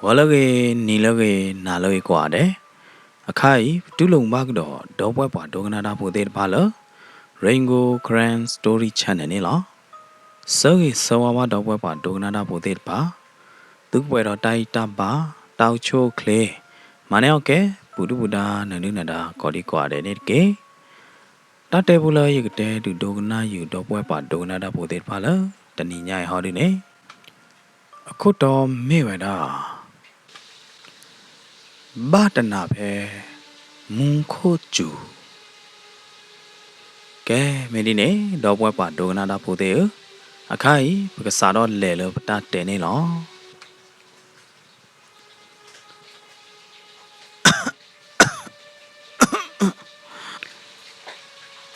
ဂီၤလၢအဂ့ၤ, နံၤလၢအဂ့ၤ, နၤလၢအဂ့ၤကိးဂၤဒဲး, အခါအံၤ ပတူၢ်လိာ်မုာ်ဘၣ်ကဒီး ဒီပုၢ်ဝဲၢ်ပှၤဒိကနၣ်တၢ်ဖိသ့ၣ်တဖၣ်လၢ Rain Gold Karen Story Channel န့ၣ်လီၤ. ဆၢဂ့ၤဆၢဝါဘၣ်ဒီပုၢ်ဝဲၢ်ပှၤဒိကနၣ်တၢ်ဖိသ့ၣ်တဖၣ်, သုကပှဲၤဒီးတၢ်အံၣ်တၢ်ဘါ, တၢ်အိၣ်ဆူၣ်အိၣ်ချ့, မၤန့ၢ်အီၣ်ကဲ ပူၤဒုၣ်ပူၤဒါ နၢၤဒုၣ်နၢၤဒါ ကိးဒံကိးဂၤဒဲးန့ၣ်တက့ၢ်. တၢ်တဲဖိလၢယကတဲဒုးဒိကနၣ်ယုာ်ဒီပုၢ်ဝဲၢ်ပှၤဒိကနၣ်တၢ်ဖိသ့ၣ်တဖၣ်လၢ တနံၤညါအံၤဟီဒုန့ၣ်, အခိၣ်တီမ့ၢ်ဝဲဒၣ် ဘၣ်တနၤဖဲ မူခိၣ်စူၤ. ကဲ မ့ၢ်ဒ်န့ၣ် ဒီပုၢ်ဝဲၢ်ပှၤဒိကနၣ်တၢ်ဖိသ့ၣ်ဧၢ, အခါအံၤ ပကစးထီၣ်လဲၤလၢပတၢ်တဲန့ၣ်လီၤ.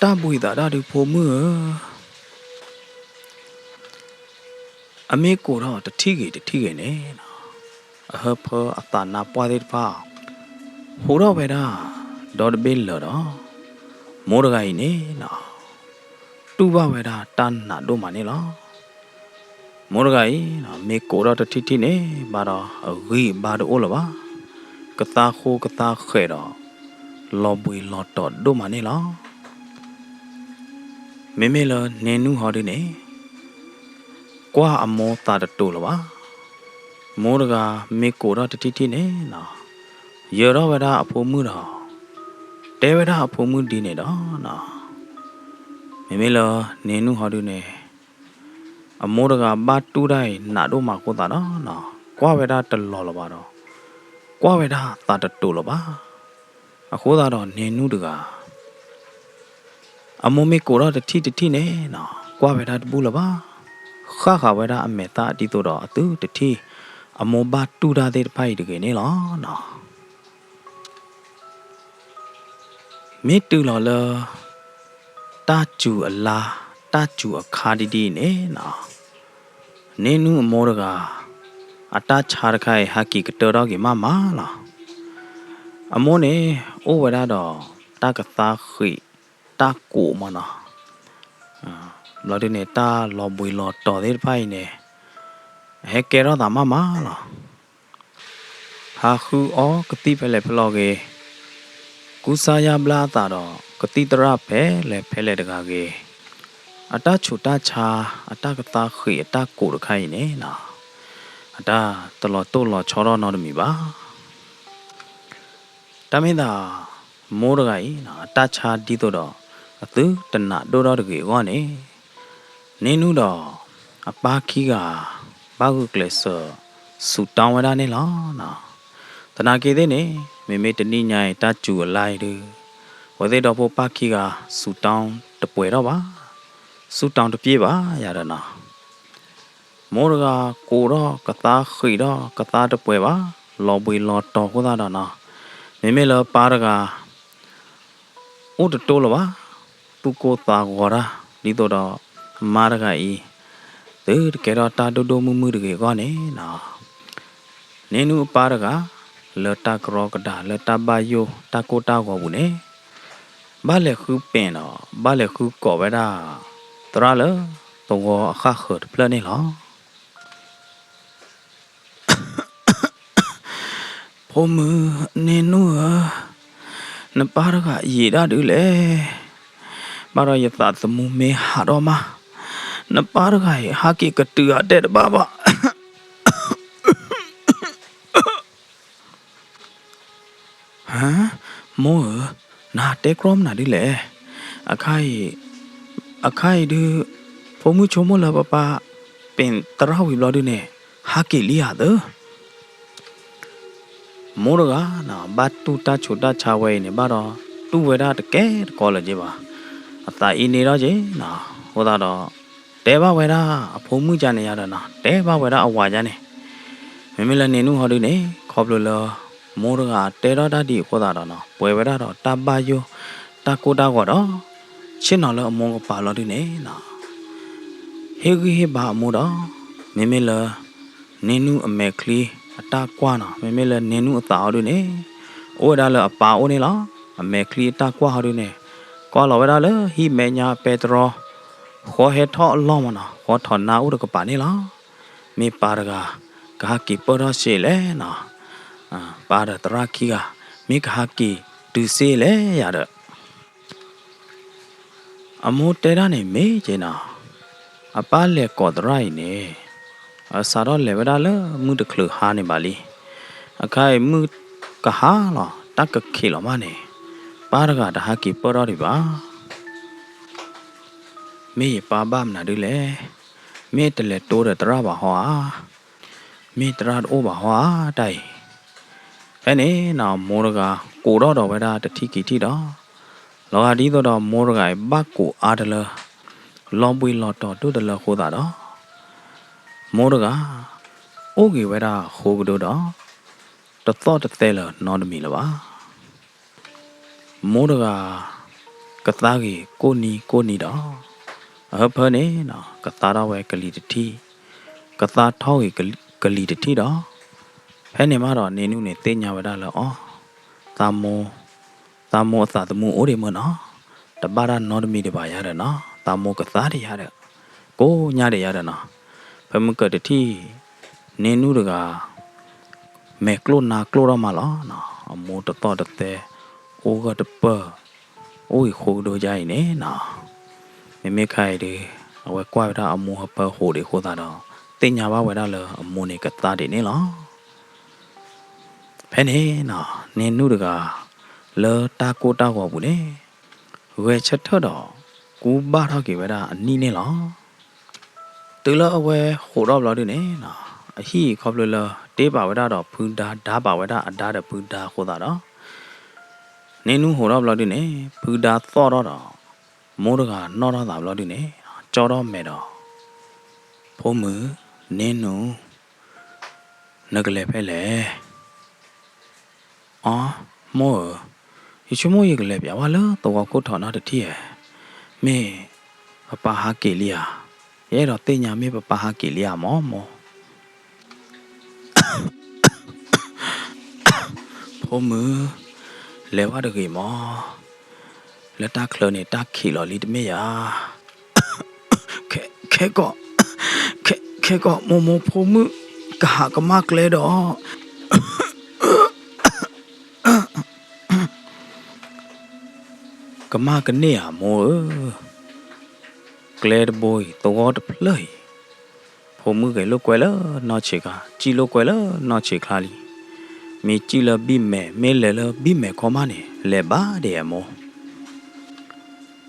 တၢ်ဘှံးသးတၢ်ဒုးဖိမုၣ်ဧၢ, အမ့ၢ်ကိးထီၣ်တထံၣ်ဂ့ၤတထံၣ်ဂ့ၤန့ၣ်, အဟၢဖၢအသးနါပှၢ်သ့ၣ်တဖၣ် ဟူးထီၣ်ဝဲဒၣ် ဒီတဘ့ၣ်လၢာ်ဒီး မိၢ်တဂၤအံၤန့ၣ် တူၢ်ဘၣ်ဝဲဒၣ်တၢ်နာ်ဒိၣ်မးန့ၣ်လီၤ. မိၢ်တဂၤအံၤ မ့ၢ်ကိးထီၣ်တထံၣ်ထံၣ်န့ၣ် ဘၣ်ဒီးအဂံၢ်အဘါတအိၣ်လၢၤဘၣ်, ကသါဃိကသါဃဲးဒီး လီၤဘှံးလီၤတီၤဒိၣ်မးန့ၣ်လီၤ. မ့မ့ၢ်လၢန့ၢ်နူၢ်ဟီဒုန့ၣ် ကွၢ်အမိၢ်သးတတိၤလၢၤဘၣ်. မိၢ်တဂၤမ့ၢ်ကိးထီၣ်တထံၣ်ထံၣ်န့ၣ် ယၢၤထီၣ်ဝဲဒၣ်အဖိမုၣ်ဒီး တဲဝဲဒၣ်အဖိမုၣ်ဒ်န့ၣ်ဒီး မ့မ့ၢ်လၢန့ၢ်နူၢ်ဟီဒုန့ၣ် အမိၢ်တဂၤဘၣ်တူၢ်တၢ်အံၤနာ်ဒိၣ်မးအဃိသတးဒီး ကွၢ်ဝဲဒၣ်တလီၤလၢၤဘၣ်ဒီး ကွၢ်ဝဲဒၣ်သးတတိၤလၢၤဘၣ်. အဃိသတးဒီးန့ၢ်နူၢ်တဂၤ အမိၢ်မ့ၢ်ကိးထီၣ်တထံၣ်တထံၣ်န့ၣ် ကွၢ်ဝဲဒၣ်တဘူၣ်လၢၤဘၣ်, ဃၣ်ဃးဝဲဒၣ်အမဲာ်သၣ်ဒ်သိးဒီးအသုတထံၣ် အမိၢ်ဘၣ်တူၢ်တၢ်သ့ၣ်တဖၣ်အံၤတဂ့ၤန့ၣ်လီၤ. မ့ၢ်တုၤလီၤလၢ တၢ်စူၤအလါ တၢ်စူၤအခါဒ်ဒ်အံၤန့ၣ် န့ၢ်နူၢ်အမိၢ်တဂၤ အတၢ်ဆါတခါအံၤ ဟးက့ၤကတၢၢ်ထီၣ်က့ၤမးမးလီၤ. အမိၢ်န့ၣ် အိၣ်ဝဲဒၣ်ဒီး တၢ်ကသါဃံး တၢ်ကိးမးနီၤ, ဘျီဒုန့ၣ် တၢ်လီၤဘှံးလီၤတီၤသ့ၣ်တဖၣ်အံၤန့ၣ် အဟဲကဲထီၣ်သးမးမးလီၤ. ဟးဃုအီကသံၣ်ဖဲလဲၣ်ဖဲလဲၣ်ဂ့ၤ, ကူစါယါဘျါအသးဒီး ကသံၣ်သရၣ်ဖဲလဲၣ်ဖဲလဲၣ်တဂၤဂ့ၤ, အတၢ်ဆူးတၢ်ဆါ အတၢ်ကသါဃံးအတၢ်ကိးတခါအံၤန့ၣ် အတၢ်တလီၤတိၢ်လီၤဆီထီၣ်နီတမံၤဘၣ်. တၢ်မ့ၢ်သး မိၢ်တဂၤအံၤ အတၢ်ဆါဒ်သိးဒီး အသုတနာ်ဒိၣ်ထီၣ်တဂ့ၤအဂီၢ်န့ၣ် န့ၢ်နူၢ်ဒီး အပၢ်ခံဂၤ ဘၣ်ဂုာ်ကျဲးစၢး ဆူးတၢ်ဝဲဒၣ်န့ၣ်လီၤ. သနာ်က့သ့ၣ်န့ၣ် မ့မ့ၢ်တနံၣ်ညါအံၤ တၢ်စူၤအလါအံၤဒု အဝဲသ့ၣ်ဒီဖိပၢ်ခံဂၤ ဆူးတၢ်တပှဲၤထီၣ်ဘၣ်, ဆူးတၢ်တပှဲၤဘၣ်ယၤဒီးနီၤ မိၢ်တဂၤကိးထီၣ်ကသါဃံးထီၣ်ကသါတပှဲၤဘၣ်, လီၤဘှံးလီၤတီၤအဃိသတးဒီးနီၤ, မ့မ့ၢ်လၢပၢ်တဂၤ အိၣ်တတိၢ်လၢၤဘၣ်, သူၣ်ကိၢ်သးဂီၤတၢ် ဒ်သိးဒီး မါတဂၤအံၤ သုတကဲထီၣ်တၢ်ဒိၣ်ဒိၣ်မုၢ်မုၢ်တဂ့ၤအဂီၢ်န့ၣ်နီၤ, န့ၢ်နူၢ်အပၢ်တဂၤ လၢတၢ်ကရီကဒါ လၢတၢ်ဘၣ်ယိၣ်တၢ်ကိၢ်တၢ်ဂီၤပူၤန့ၣ် ဘၣ်လဲၤဃုပ့ၤဒီး ဘၣ်လဲၤဃုကိးဝဲဒၣ် သရၣ်လၢသဝီအဃၣ်ဃၢၤတဖျၢၣ်န့ၣ်လီၤ. ဖိမုၣ်န့ၢ်နူၢ်ဧၢ, နပၢ်တဂၤယံာ်ဒၣ်ဒုလဲၣ်, ဘၣ်ဒီးယသးသမူမ့ၢ်ဟးထီၣ်မး, နပၢ်တဂၤအံၤ ဟးက့ၤကတုၤအါတဲာ်တဘၣ်ဘၣ်. ဟါ, မိၢ်ဧၢ, နတဲကြီမနုၤဒ်လဲၣ်. အခါအံၤ, အခါအံၤဒု, ဖိမုၣ်ဆိကမိၣ်လၢပပၢ် ပ့ၤသရၣ်ဝံၤဘျီဒုန့ၣ် ဟးက့ၤလံဧါသၢ. မိၢ်တဂၤနီၤ ဘၣ်တူၢ်တၢ်ဆူးတၢ်ဆါဝဲအံၤန့ၣ် ဘၣ်ဒီးတူၢ်ဝဲဒၣ်တကဲတကိးလၢၤက့ဘၣ်. အသးအံၤန့ၣ်ဒီးက့နီၤ, အဃိသတးဒီး တဲဘၣ်ဝဲဒၣ်အဖိမုၣ်ကန့ၣ်ယၤဒီးနီၤ, တဲဘၣ်ဝဲဒၣ်အဝၤကန့ၣ်, မ့မ့ၢ်လၢန့ၢ်နူၢ်ဟီဒုန့ၣ် ခီဖျိလၢ မိၢ်တဂၤတဲထီၣ်တၢ်ဒ်အံၤအဃိသတးဒီးနီၤ, ပှဲၤဝဲဒၣ်ဒီးတၢ်ဘၣ်ယိၣ် တၢ်ကိၢ်တၢ်ဂီၤဒီး ဆ့ၣ်နီၤလၢအမိၢ်ကပၤလီၤဒုန့ၣ်နီၤ, ဟ့ၣ်ဂံၢ်ဟ့ၣ်ဘါအမိၢ်ဒီး မ့မ့ၢ်လၢ န့ၢ်နူၢ်အမဲာ်ချံအတၢ်ကွၢ်နီၤ, မ့မ့ၢ်လၢန့ၢ်နူၢ်အသးဟီဒုန့ၣ် အိၣ်ဝဲဒၣ်လၢအပၢ်အိၣ်န့ၣ်လီၤ. အမဲာ်ချံအတၢ်ကွၢ်ဟီဒုန့ၣ် ကွၢ်လီၤဝဲဒၣ်လၢဟံၣ်မဲာ်ညါပဲတြီ ဃီဟဲထီၣ်အလီၢ်မးနီၤ, ဃီထီၣ်နါအိၣ်တကပၤန့ၣ်လီၤ. မ့ၢ်ပၢ်တဂၤ ကဟးက့ၤပၢၢ်ထီၣ်စ့လဲၣ်နီၤ. ပၢ်ဒီးသရၣ်ခံဂၤ မ့ၢ်ကဟးက့ၤတုၤစ့လဲၣ်ယၤဒီး အမိၢ်တဲဒၣ်န့ၣ်မ့ၢ်က့ၤနီၤ, အပၢ်လဲၤကိးသရၣ်အံၤန့ၣ် အစးထီၣ်လဲၤဝဲဒၣ်လၢမုၢ်တချုးဟါန့ၣ်ဘၣ်လံ. အခါအံၤမုၢ်ကဟါလီၤ တၢ်ကခံးလီၤမးန့ၣ် ပၢ်တဂၤတဟးက့ၤပၢၢ်ထီၣ်ဒံးဘၣ်. မ့ၢ်ယပၢ်ဘၣ်မနုၤဒ်လဲၣ်, မ့ၢ်တလဲၤတိဒီးသရၣ်ဘၣ်ဟီဧါ, မ့ၢ်သရၣ်တအိၣ်ဘၣ်ဟီဧါ တၢ်အံၤ. ဖဲန့ၣ်နီၤ မိၢ်တဂၤကိးထီၣ်ဒီးဝဲဒၣ်တထံၣ်ခံထံၣ်ဒီး လီၤဂာ်ဒ်သိးဒီးမိၢ်တဂၤအံၤဘၣ်ကိးအါတလၢ လီၤဘှံးလီၤတီၤဒိၣ်တလၢအဃိသတးဒီး မိၢ်တဂၤ အိၣ်ဂ့ၤဝဲဒၣ်အဃိကဒိဒီး တသီၣ်တသဲလၢၤနီတမံၤလၢၤဘၣ်. မိၢ်တဂၤ ကသါဂ့ၤကိၣ်နံၤကိၣ်နံၤဒီး အဟၢဖၢန့ၣ်နီၤ ကသါထီၣ်ဝဲကလံၤတထံၣ်, ကသါထီၣ်ဂ့ၤကလံၤတထံၣ်ဒီး ဖဲန့ၣ်မးဒီး န့ၢ်နူန့ၣ်သ့ၣ်ညါဝဲဒၣ်လၢအီၤ သးမိၢ်, သးမိၢ်အသးသမူအိၣ်ဒံးမၢ်နီၤ, တဘၣ်တၢ်နီတမံၤဒံးဘၣ်ယၤဒီးနီၤ, သးမိၢ်ကသါဒံးယၤဒီး ကိးညါဒံးယၤဒီးနီၤ. ဖဲမုၢ်ကၢးတထံၣ် န့ၢ်နူတဂၤ မဲာ်ကျိၣ်နါကျိၣ်ထီၣ်မးလီၤနီၤ, အမိၢ်တသီၣ်တသဲ အိၣ်ဂၢၢ်တပၢၢ် အိၣ်ဂ့ၤဃိကဒိဒ်အံၤန့ၣ်နီၤ. မ့မ့ၢ်ခါအံၤဒီး အဝဲကွၢ်ဝဲဒၣ်အမိၢ်ဟၢဖၢဟိးဒံးအဃိသတးဒီး သ့ၣ်ညါဘၣ်ဝဲဒၣ်လၢအမိၢ်န့ၣ်ကသါဒံးန့ၣ်လီၤ. ဖဲန့ၣ်နီၤ န့ၢ်နူတဂၤ လၢတၢ်ကိၢ်တၢ်ဂီၤပူၤန့ၣ် ဂဲၤဆၢထၢၣ်ဒီး ကူဘၣ်ထီၣ်က့ၤဝဲဒၣ်အနံၣ်န့ၣ်လီၤ. တုၤလၢအဝဲဟိးထီၣ်ဘျီဒုန့ၣ်နီၤ အဟံၣ်ခီဖျိလၢ တ့ပာ်ဝဲဒၣ်ဒီးဖုဒါ ဒါပာ်ဝဲဒၣ်အဒါဒီးဖုဒါအဃိသတးဒီး န့ၢ်နူဟိးထီၣ်ဘျီဒုန့ၣ် ဖုဒါသီၣ်ထီၣ်ဒီး မိၢ်တဂၤနီၣ်ထီၣ်သးဘျီဒုန့ၣ် ကၠီထီၣ်မဲာ်ဒီး ဖိမုၣ်, န့ၢ်နူ, နကလဲၤဖဲလဲၣ်. အီ, မိၢ်ဧၢ, ယဆိကမိၣ်ယကလဲၤပၠးဝဲလၢသဝီခိၣ်ထီးနီတထံၣ်ဧါ. မ့ၢ်ပပၢ်ဟးက့ၤလံဧါ. ယအဲၣ်ဒိးသ့ၣ်ညါမ့ၢ်ပပၢ်ဟးက့ၤလံဧါမၢ်, မိၢ်. ဖိမုၣ်, လဲၤဝဲတဂ့ၤမၢ်. လၢတၢ်ချၢန့ၣ် တၢ်ခံးလီၤလံတမ့ၢ်ဧါ. ခဲကီး, ခဲကီး မိၢ်မိၢ် ဖိမုၣ်ကဟးကမၣ်ကျဲဒီး ကမၣ်ကန့ၢ်ဧါမိၢ်ဧၢ, ကျဲတဘိအံၤ သဝီတဖျၢၣ်အံၤ ဖိမုၣ်ဂဲၤလိာ်ကွဲလၢနီၢ်ဆံးခါ, စံၣ်လိာ်ကွဲလၢနီၢ်ဆံးချါလံ. မ့ၢ်စံၣ်လၢဘံၣ်မဲာ် မ့ၢ်လဲၤလၢဘံၣ်မဲာ်ခီမးန့ၣ် လဲၤဘၣ်ဒံးဧါမိၢ်.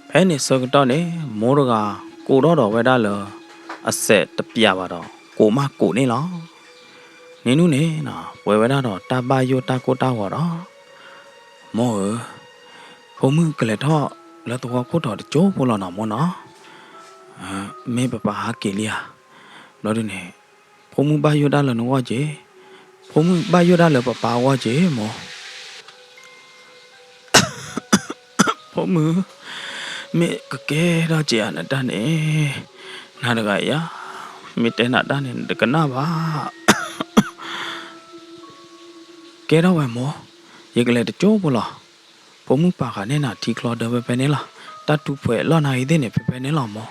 ဖဲန့ၣ်ဆၢကတီၢ်န့ၣ် မိၢ်တဂၤကိးထီၣ်ဒီးဝဲဒၣ်လၢ အစဲးတပျးဘၣ်ဒီး ကိးမးကိးန့ၣ်လီၤ. န့ၢ်နူန့ၣ် ပှဲၤဝဲဒၣ်ဒီးတၢ်ဘၣ်ယိၣ်တၢ်ကိၢ်တၢ်ဂီၤဒီး မိၢ်ဧၢ, ဖိမုၣ်ကလဲၤထီၣ်လၢသဝီခိၣ်ထီးတကၠိဖိလီၤနီၤမိၢ်နီၤ. မ့ၢ်ပပၢ်ဟးက့ၤလံဧါ. ဘျီဒုန့ၣ် ဖိမုၣ်ဘၣ်ယိၣ်ဒၣ်လၢနဂီၢ်က့ၤ, ဖိမုၣ်ဘၣ်ယိၣ်ဒၣ်လၢပပၢ်အဂီၢ်က့ၤမိၢ်. ဖိမုၣ်, မ့ၢ်ကကဲထီၣ်က့ၤဧါနတၢ်န့ၣ်, နၤတဂၤဧါ, မ့ၢ်တဲနၤတၢ်န့ၣ် နတကနၣ်ဘၣ်. ကဲထီၣ်ဝဲမိၢ်, ယကလဲၤတကၠိဖိလီၤ. ဖိမုၣ်ပာ်ဃာ်န့ၢ်နၤထံချီဒၢဖဲဖဲန့ၣ်လီၤ. တၢ်တူၢ်ဖှဲးလီၢ်နၤဂ့ၤသ့ၣ်န့ၣ် ဖဲဖဲန့ၣ်လီၤမိၢ်.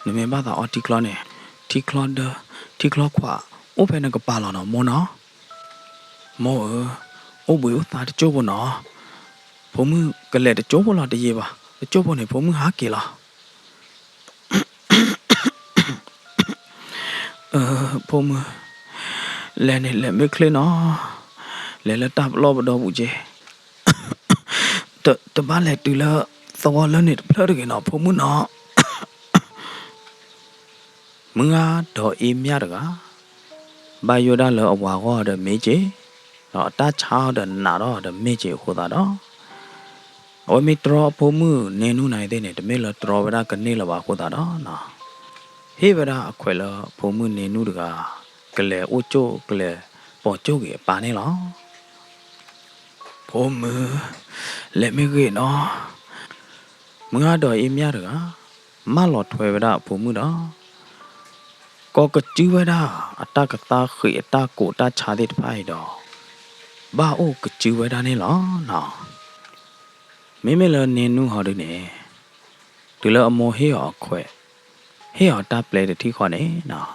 နမ့ၢ်ဘၣ်သးအီထံချီန့ၣ် ထံချီဒၢ ထံချီခွး အိၣ်ဖဲနကပၤလီၤနီၤမိၢ်နီၤ. မိၢ်ဧၢ, အိၣ်ဘှံးအိၣ်သါတကၠိဖိနီၤ. ဖိမုၣ်ကလဲၤတကၠိဖိလီၤတယံာ်ဘၣ်. တကၠိဖိန့ၣ် ဖိမုၣ်ဟးက့ၤလီၤ. အၢ ဖိမုၣ်, လဲၤန့ၣ်လဲၤမ့ၢ်ချ့နီၤ, လဲၤလၢတၢ်ပလီၢ်ပဒီပူၤက့ၤ, တဘၣ်လဲၤတုၤလၢသဝီလၢန့ၣ်တဖျၢၣ်တဂ့ၤနီၤ ဖိမုၣ်နီၤ. မုၢ်ဂၤဒီးအ့မၠၣ်တဂၤ ဘၣ်ယိၣ်ဒၣ်လၢအဝၤဂီၢ်ဒီးမ့ၢ်က့ၤ, ဒီးအတၢ်ဆါအီၤဒီးနာ်ထီၣ်ဒီးမ့ၢ်က့ၤအဃိသတးဒီး အဝဲမ့ၢ်တြီအဖိမုၣ်န့ၢ်နူနၤအံၤသ့ၣ်န့ၣ် တမ့ၢ်လၢတြီဝဲဒၣ်ကန့ၢ်လၢၤဘၣ်အဃိသတးဒီး ဟ့ၣ်ဝဲဒၣ်အခွဲးလၢဖိမုၣ်န့ၢ်နူတဂၤ ကလဲၤအိၣ်ကၠိၣ်ကလဲၤပိာ်ကၠိၣ်က့ၤအပၢ်န့ၣ်လီၤ. ဖိမုၣ်, လဲၤမ့ၢ်ဂ့ၤနီၤ. မုၢ်ဂၤဒီးအ့မၠၣ်တဂၤ မၢလီၤထွဲဝဲဒၣ်အဖိမုၣ်ဒီး ကိးကစုဝဲဒၣ်အတၢ်ကသါဃံးအတၢ်ကိးတၢ်ဆါသ့ၣ်တဖၣ်အံၤဒီး ဘၣ်အိၣ်ကစုဝဲဒၣ်န့ၣ်လီၤနီၤ. မ့မ့ၢ်လၢန့ၢ်နူဟီဒုန့ၣ် တုၤလၢအမိၢ်ဟ့ၣ်အီၤအခွဲး ဟ့ၣ်အီၤတၢ်ပျဲတထံၣ်ဃီန့ၣ်နီၤ,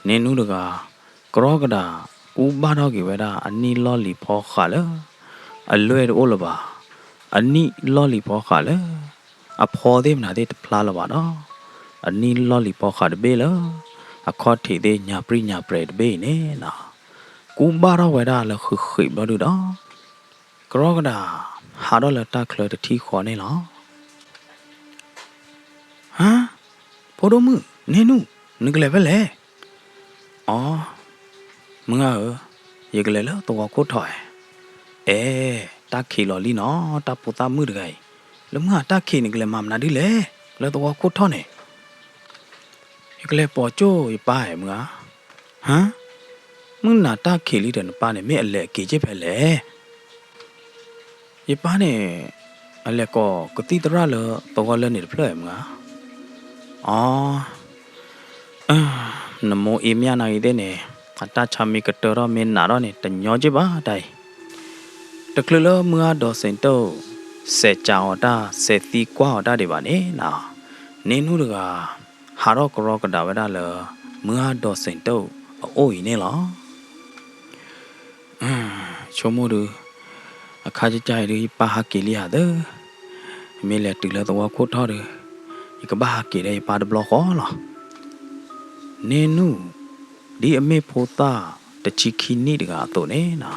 န့ၢ်နူတဂၤ ကရီကဒးကူၣ်ဘၣ်ထီၣ်က့ၤဝဲဒၣ် အနံၣ်လီၢ်လံၤဖီဃးလၢ အလွဲၢ်တအိၣ်လၢၤဘၣ်, အနံၣ်လီၢ်လံၤဖီဃးလၢ အဖီသ့ၣ်မနုၤသ့ၣ်တဖျါလၢၤဘၣ်ဒီး အနံၣ်လီၢ်လံၤဖီဃးတဘ့ၣ်လၢ အခီၣ်ထံးသ့ၣ်ညါပြံၣ်ညါပြဲၤတဘ့ၣ်အံၤန့ၣ်နီၤ, ကူၣ်ဘၣ်ထီၣ်ဝဲဒၣ်လၢဃံးဃံးဘျီဒုဒီး ကရီကဒး ဟးထီၣ်လၢတၢ်ချၢတထံၣ်ဃီန့ၣ်လီၤ. ဟါ, ဖိဒိၣ်မုၣ် န့ၢ်နူၢ်, နကလဲၤဖဲလဲၣ်. အိ, မုၢ်ဂၤဧၢ, ယကလဲၤလၢသဝီခိၣ်ထီၣ်ဧါ. အဲ, တၢ်ခံးလီၤလံနီၤ, တၢ်ဖိသၣ်မုၣ်တဂၤအံၤ, လၢမုၢ်ဂၤတၢ်ခံးန့ၣ် ကလဲၤမၤမနုၤဒ်လဲၣ်, လၢသဝီခိၣ်ထီၣ်န့ၣ် ယကလဲၤပိာ်ကၠိၣ်ယပၢ်ဧါ မုၢ်ဧါ. ဟါ, မုၢ်နၤတၢ်ခံးလံဒီးနပၢ်န့ၣ် မ့ၢ်အလဲၤအက့ၤက့ၤဖဲလဲၣ်. ယပၢ်န့ၣ် အလဲၤကိးကသံၣ်သရၣ်လၢသဝီလၢန့ၣ်တဖျၢၣ်ဧါ မုၢ်ဧါ. အိ, နမိၢ်အ့မၠၣ်နာ်ဂ့ၤသ့ၣ်န့ၣ် အတၢ်ဆါမ့ၢ်ကတၢၢ်ထီၣ်မ့ၢ်နးထီၣ်န့ၣ် တညီက့ၤဘၣ်တၢ်အံၤ. တချုးလၢမုၢ်ဂၤဒီးစ့ၣ်တိၣ် စဲးကးအီၤတၢ် စဲးသံကွၢ်အီၤတၢ်ဒံးဘၣ်န့ၣ်နီၤ, န့ၢ်နူၢ်တဂၤ ဟးထီၣ်ကရီကဒးဝဲဒၣ်လၢ မုၢ်ဂၤဒီးစ့ၣ်တိၣ်အအိၣ်အံၤန့ၣ်လီၤ. ဆိကမိၣ်ဒုး, အခါကကါအံၤဒုး ယပၢ်ဟးက့ၤလံဧါသၢ, မ့ၢ်လဲၤတုၤလၢသဝီခိၣ်ထီၣ်ဒုး ယကဘၣ်ဟးက့ၤဒီးယပၢ်တဘျီဃီလီၤ. န့ၢ်နူၢ် ဒ်အမ့ၢ်ဖိသၣ်တဆံခံနံၣ်တဂၤအသိးန့ၣ်နီၤ,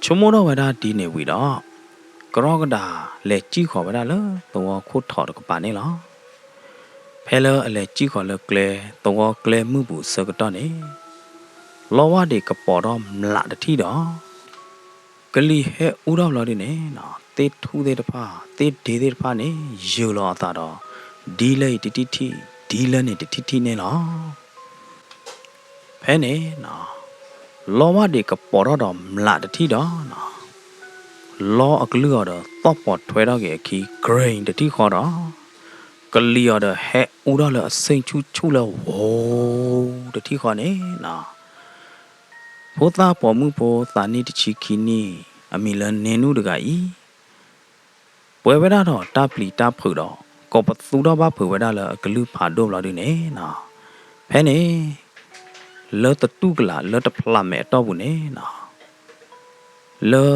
ဆိကမိၣ်ထီၣ်ဝဲဒၣ်ဒ်န့ၣ်ဝံၤဒီး ကရီကဒးလဲၤစံၣ်ဃီၤဝဲဒၣ်လၢသဝီခိၣ်ထီၣ်တကပၤန့ၣ်လီၤ. ဖဲလၢအလဲၤစံၣ်ဃီၤလၢကျဲ သဝီကျဲမုၢ်ပူၤအဆၢကတီၢ်န့ၣ်, လီဝၢ်ဒံးကပီၤထီၣ်မျးတထံၣ်ဒီး ကလံၤဟဲအူထီၣ်ဘျီဒုန့ၣ်နီၤ, သ့ၣ်ထူၣ်သ့ၣ်တဖၣ် သ့ၣ်ဒ့သ့ၣ်တဖၣ်န့ၣ် ယုာ်လီၤအသးဒီး ဒ်လၢအံၤတထံၣ်ထံၣ် ဒ်လၢန့ၣ်တထံၣ်ထံၣ်န့ၣ်လီၤ. ဖဲန့ၣ်နီၤ, လီဝၢ်ဒံးကပီၤထီၣ်ဒီးမျးတထံၣ်ဒီးနီၤ, လီအကလုၢ်အီၤဒီးသီၣ်ပိာ်ထွဲထီၣ်က့ၤအခံ green တထံၣ်ဃီဒီး ကလံၤအီၤဒီးဟဲအူထီၣ်လၢအဆ့ၣ်ဆူၣ်ဆူၣ်လၢဝိၤ တထံၣ်ဃီန့ၣ်နီၤ, ဖိသၣ်ပိာ်မုၣ်ဖိသးနံၣ်တဆံခံနံၣ် အမံၤလၢန့ၢ်နူၢ်တဂၤအံၤ ပှဲၤဝဲဒၣ်ဒီးတၢ်ပျံၤတၢ်ဖုးဒီး ကိးပသူထီၣ်ဘၣ်ဖုးဝဲဒၣ်လၢအကလုၢ်ဖးဒိၣ်ဘျီဒုန့ၣ်နီၤ, ဖဲန့ၣ် လၢသတူၢ်ကလာ်လၢတဖျးမဲာ်အတီၢ်ပူၤန့ၣ်နီၤ, လၢ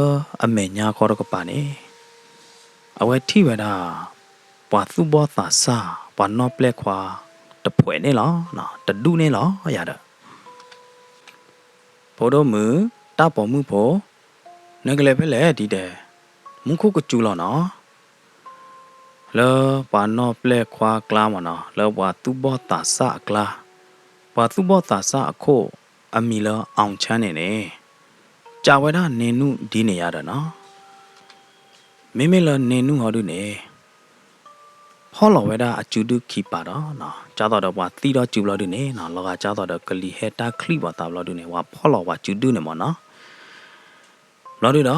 အမဲာ်ညါခီတကပၤန့ၣ် အဝဲထံၣ်ဝဲဒၣ် ပှၤသူၣ်ဘီၣ်သးစၢ် ပှၤနီၣ်ပျဲၢ်ခွါတဖှဲးန့ၣ်လီၤ. တဒူၣ်န့ၣ်လီၤယၤဒီး ဖိဒိၣ်မုၣ် တၢ်ပိာ်မုၣ်ဖိ, နကလဲၤဖဲလဲၣ်ဒ်ဒဲး, မူခိၣ်ကစူၤလီၤနီၤ. လၢပှၤနီၣ်ပျဲၢ်ခွါအကျါမ့ၢ်နီၤ, လၢပှၤသူၣ်ဘီၣ်သးစၢ်အကျါ, ပှၤသူၣ်ဘီၣ်သးစၢ်အခိၣ်အမံၤလၢ အောင်ချမ်း န့ၣ်န့ၣ်, စံးဝဲဒၣ်န့ၢ်နူၢ်ဒ်န့ၣ်ယၤဒီးနီၤ. မ့မ့ၢ်လၢန့ၢ်နူၢ်ဟီဒုန့ၣ် ဖီၣ်လီၤဝဲဒၣ်အစုဒုၣ်ခံပၤဒီးနီၤ, ကၢ်သိးဒီးပှၤသံဒီးစုဘျီဒုန့ၣ်နီၤ, လီၤဂာ်ကၢ်သိးဒီးကလံၤဟဲတၢ်ချံၣ်ပှၤသးဘျီဒုန့ၣ် ပှၤဖီၣ်လီၤပှၤစုဒုၣ်န့ၣ်မ့ၢ်နီၤ. ဘျီဒုဒီး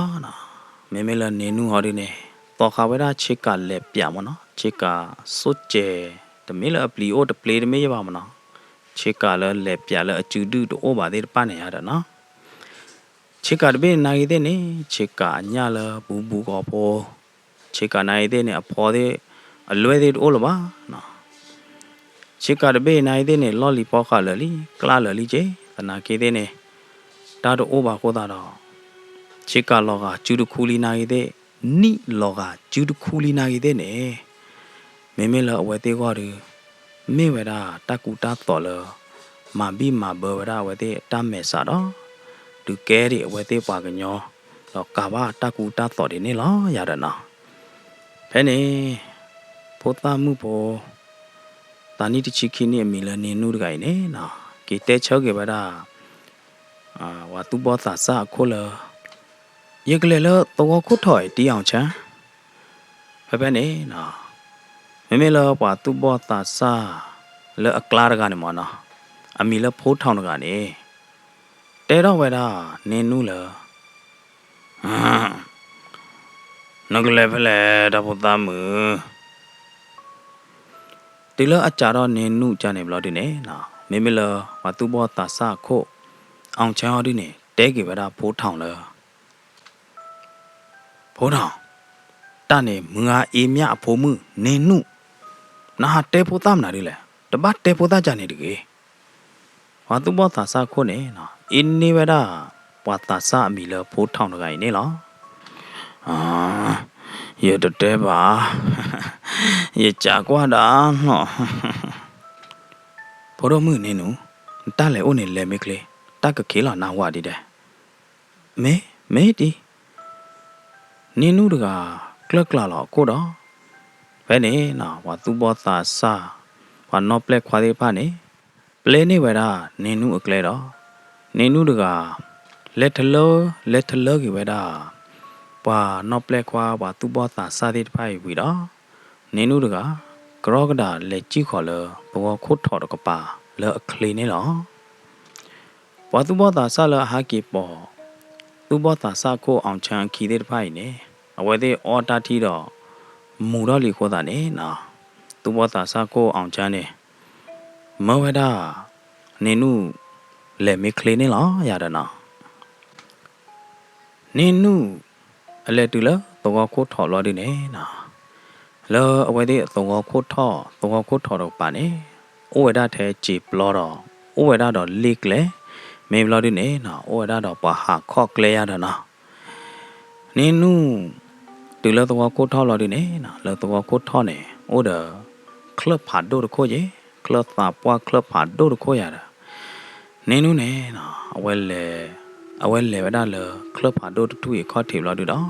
မ့မ့ၢ်လၢန့ၢ်နူၢ်ဟီဒုန့ၣ် သီဃာ်ဝဲဒၣ်ဆ့ကၤလဲၤပၠးမ့ၢ်နီၤ, ဆ့ကၤစိကဲး, တမ့ၢ်လၢအပျံၤအိၣ်တပျ့ၤတမ့ၢ်ယဘၣ်မ့ၢ်နီၤ, ဆ့ကၤလၢလဲၤပၠးလၢအစုဒုၣ်တအိၣ်ဘၣ်သ့ၣ်တဖၣ်န့ၣ်ယၤဒီးနီၤ. ဆ့ကၤတဘ့ၣ်နာ်ဂ့ၤသ့ၣ်န့ၣ် ဆ့ကၤအညၣ်လၢဘူးဘူးဂီၤဖိ, ဆ့ကၤနာ်ဂ့ၤသ့ၣ်န့ၣ် အဖီသ့ၣ် အလွဲၢ်သ့ၣ်တအိၣ်လၢၤဘၣ်. ဆ့ကၤတဘ့ၣ်နာ်ဂ့ၤသ့ၣ်န့ၣ် လီၢ်လံၤဖီဃာ်လၢာ်လံ ကျါလၢာ်လံက့ၤ သနာ်က့သ့ၣ်န့ၣ် တၢ်တအိၣ်ဘၣ်အဃိသတးဒီး ဆ့ကၤလီၤဂာ်စုတခူလံနာ်ဂ့ၤသ့ၣ်, နံၣ်လီၤဂာ်စုတခူလံနာ်ဂ့ၤသ့ၣ်န့ၣ် မ့မ့ၢ်လၢအဝဲသ့ၣ်ဂီၢ်ဒီး မ့ၢ်ဝဲဒၣ်တၢ်ကူတၢ်သိးလၢ မၤဘံၣ်မၤဘၢဝဲဒၣ်အဝဲသ့ၣ်အတၢ်မဲာ်ဆှးဒီး ဒုးကဲဒံးအဝဲသ့ၣ်ပှၤကညီ ဒီးကၤဘၣ်တၢ်ကူတၢ်သိးဒ်န့ၣ်လီၤယၤဒီးနီၤ. ဖဲန့ၣ် ဖိသၣ်မုၣ်ဖိ သးနံၣ်တဆံခံနံၣ်အမံၤလၢန့ၢ်နူၢ်တဂၤအံၤန့ၣ်နီၤ က့ၤတဲဆၢက့ၤဝဲဒၣ် ပှၤသူၣ်ဘီၣ်သးစၢ်အခိၣ်လၢ ယကလဲၤလၢသဝီခိၣ်ထီၣ်အံၤ တီၢ်အောင်ချမ်း, ဖဲဖဲန့ၣ်နီၤ မ့မ့ၢ်လၢပှၤသူၣ်ဘီၣ်သးစၢ်လၢအကျါတဂၤန့ၣ်မ့ၢ်နီၤ အမံၤလၢဖိထောင်တဂၤန့ၣ် တဲထီၣ်ဝဲဒၣ်န့ၢ်နူၢ်လၢ နကလဲၤဖဲလဲၣ် တၢ်ဖိသၣ်မုၣ်. တုၤလၢအစးထီၣ်န့ၢ်နူၢ်ကန့ၣ်ဘျီဒုန့ၣ်နီၤ မ့မ့ၢ်လၢပှၤသူၣ်ဘီၣ်သးစၢ်အခိၣ် အောင်ချမ်း ဟီဒုန့ၣ် တဲက့ၤဝဲဒၣ်ဖိထောင်လၢ ဖိထောင်, တၢ်န့ၣ်မုၢ်ဂၤအ့မၠၣ်အဖိမုၣ်န့ၢ်နူၢ်, နဟးတဲဖိသၣ်မနုၤဒ်လဲၣ်, တဘၣ်တဲဖိသၣ်ကန့ၣ်တဂ့ၤ. ပှၤသူၣ်ဘီၣ်သးစၢ်ခိၣ်န့ၣ် အ့န့ၢ်ဝဲဒၣ် ပှၤသးစၢ်အမံၤလၢဖိထီၣ်တဂၤအံၤန့ၣ်လီၤ. ယတတဲဘၣ်, ယကးကွၢ်ဒၣ်လီၤ. ဖိဒိၣ်မုၣ်န့ၣ်နုၤ, နတၢ်လဲၤအိၣ်န့ၣ်လဲၤမ့ၢ်ချ့, တၢ်ကခ့လီၤနၢ်ဟူဒံးဒဲး. မ့ၢ်, မ့ၢ်ဒ် န့ၢ်နုၢ်တဂၤ ကျၢၢ်ကျၢ်လီၤအခိၣ်ဒီး ဖဲန့ၣ် ပှၤသူၣ်ဘီၣ်သးစၢ် ပှၤနီၣ်ပျဲၢ်ခွါသ့ၣ်တဖၣ်န့ၣ် ပျဲန့ၢ်ဝဲဒၣ် န့ၢ်နုၢ်အကျဲဒီး န့ၢ်နုၢ်တဂၤ လဲၤထလၢ လဲၤထလၢက့ၤဝဲဒၣ် ပှၤနီၣ်ပျဲၢ်ခွါ ပှၤသူၣ်ဘီၣ်သးစၢ်သ့ၣ်တဖၣ်အံၤဝံၤဒီး န့ၢ်နုၢ်တဂၤ ကရီကဒးလဲၤစံၣ်ဃီၤလၢ သဝီခိၣ်ထီၣ်တကပၤလၢအချ့န့ၣ်လီၤ. ပှၤသူၣ်ဘီၣ်သးစၢ်လၢအဟးက့ၤပိာ် သူၣ်ဘီၣ်သးစၢ်ခိၣ်အီၣ်ဆၢအခံသ့ၣ်တဖၣ်အံၤန့ၣ် အဝဲသ့ၣ်အီၣ်တၢ်ထံဒီး မူၤထီၣ်လံအဃိသတးန့ၣ် သူၣ်ဘီၣ်သးစၢ်ခိၣ်အီၣ်ဆၢန့ၣ် မၢဝဲဒၣ် န့ၢ်နုၢ် လဲၤမ့ၢ်ချ့န့ၣ်လီၤယၤဒီးနီၤ. န့ၢ်နုၢ် အလဲၤတုၤလၢသဝီခိၣ်ထီၣ်ဘျီဒုန့ၣ်နီၤ, လၢအဝဲသ့ၣ်သဝီခိၣ်ထီၣ် သဝီခိၣ်ထီၣ်တကပၤန့ၣ် အိၣ်ဝဲဒၣ်ထဲစံာ်ပျီဒီး အိၣ်ဝဲဒၣ်ဒီးလ့ၣ်ကျဲ, မ့ၢ်ဘျီဒုန့ၣ်နီၤ အိၣ်ဝဲဒၣ်ဒီးပှၤဟးခီၣ်ကျဲယၤဒီးနီၤ. န့ၢ်နုၢ် တုၤလၢသဝီခိၣ်ထီၣ်လီၤဒုန့ၣ်နီၤ, လၢသဝီခိၣ်ထီၣ်န့ၣ် အိၣ်ဒီး ချၢၣ်ဖးဒိၣ်တခိၣ်ယဲ, ချၢၣ်သးပှၢ်ချၢၣ်ဖးဒိၣ်တခိၣ်ယၤဒီး န့ၢ်နုၢ်န့ၣ်နီၤ အဝဲလဲၤ အဝဲလဲၤဝဲဒၣ်လၢချၢၣ်ဖးဒိၣ်တထူၣ်အံၤအခီၣ်ထံးဘျီဒုဒီး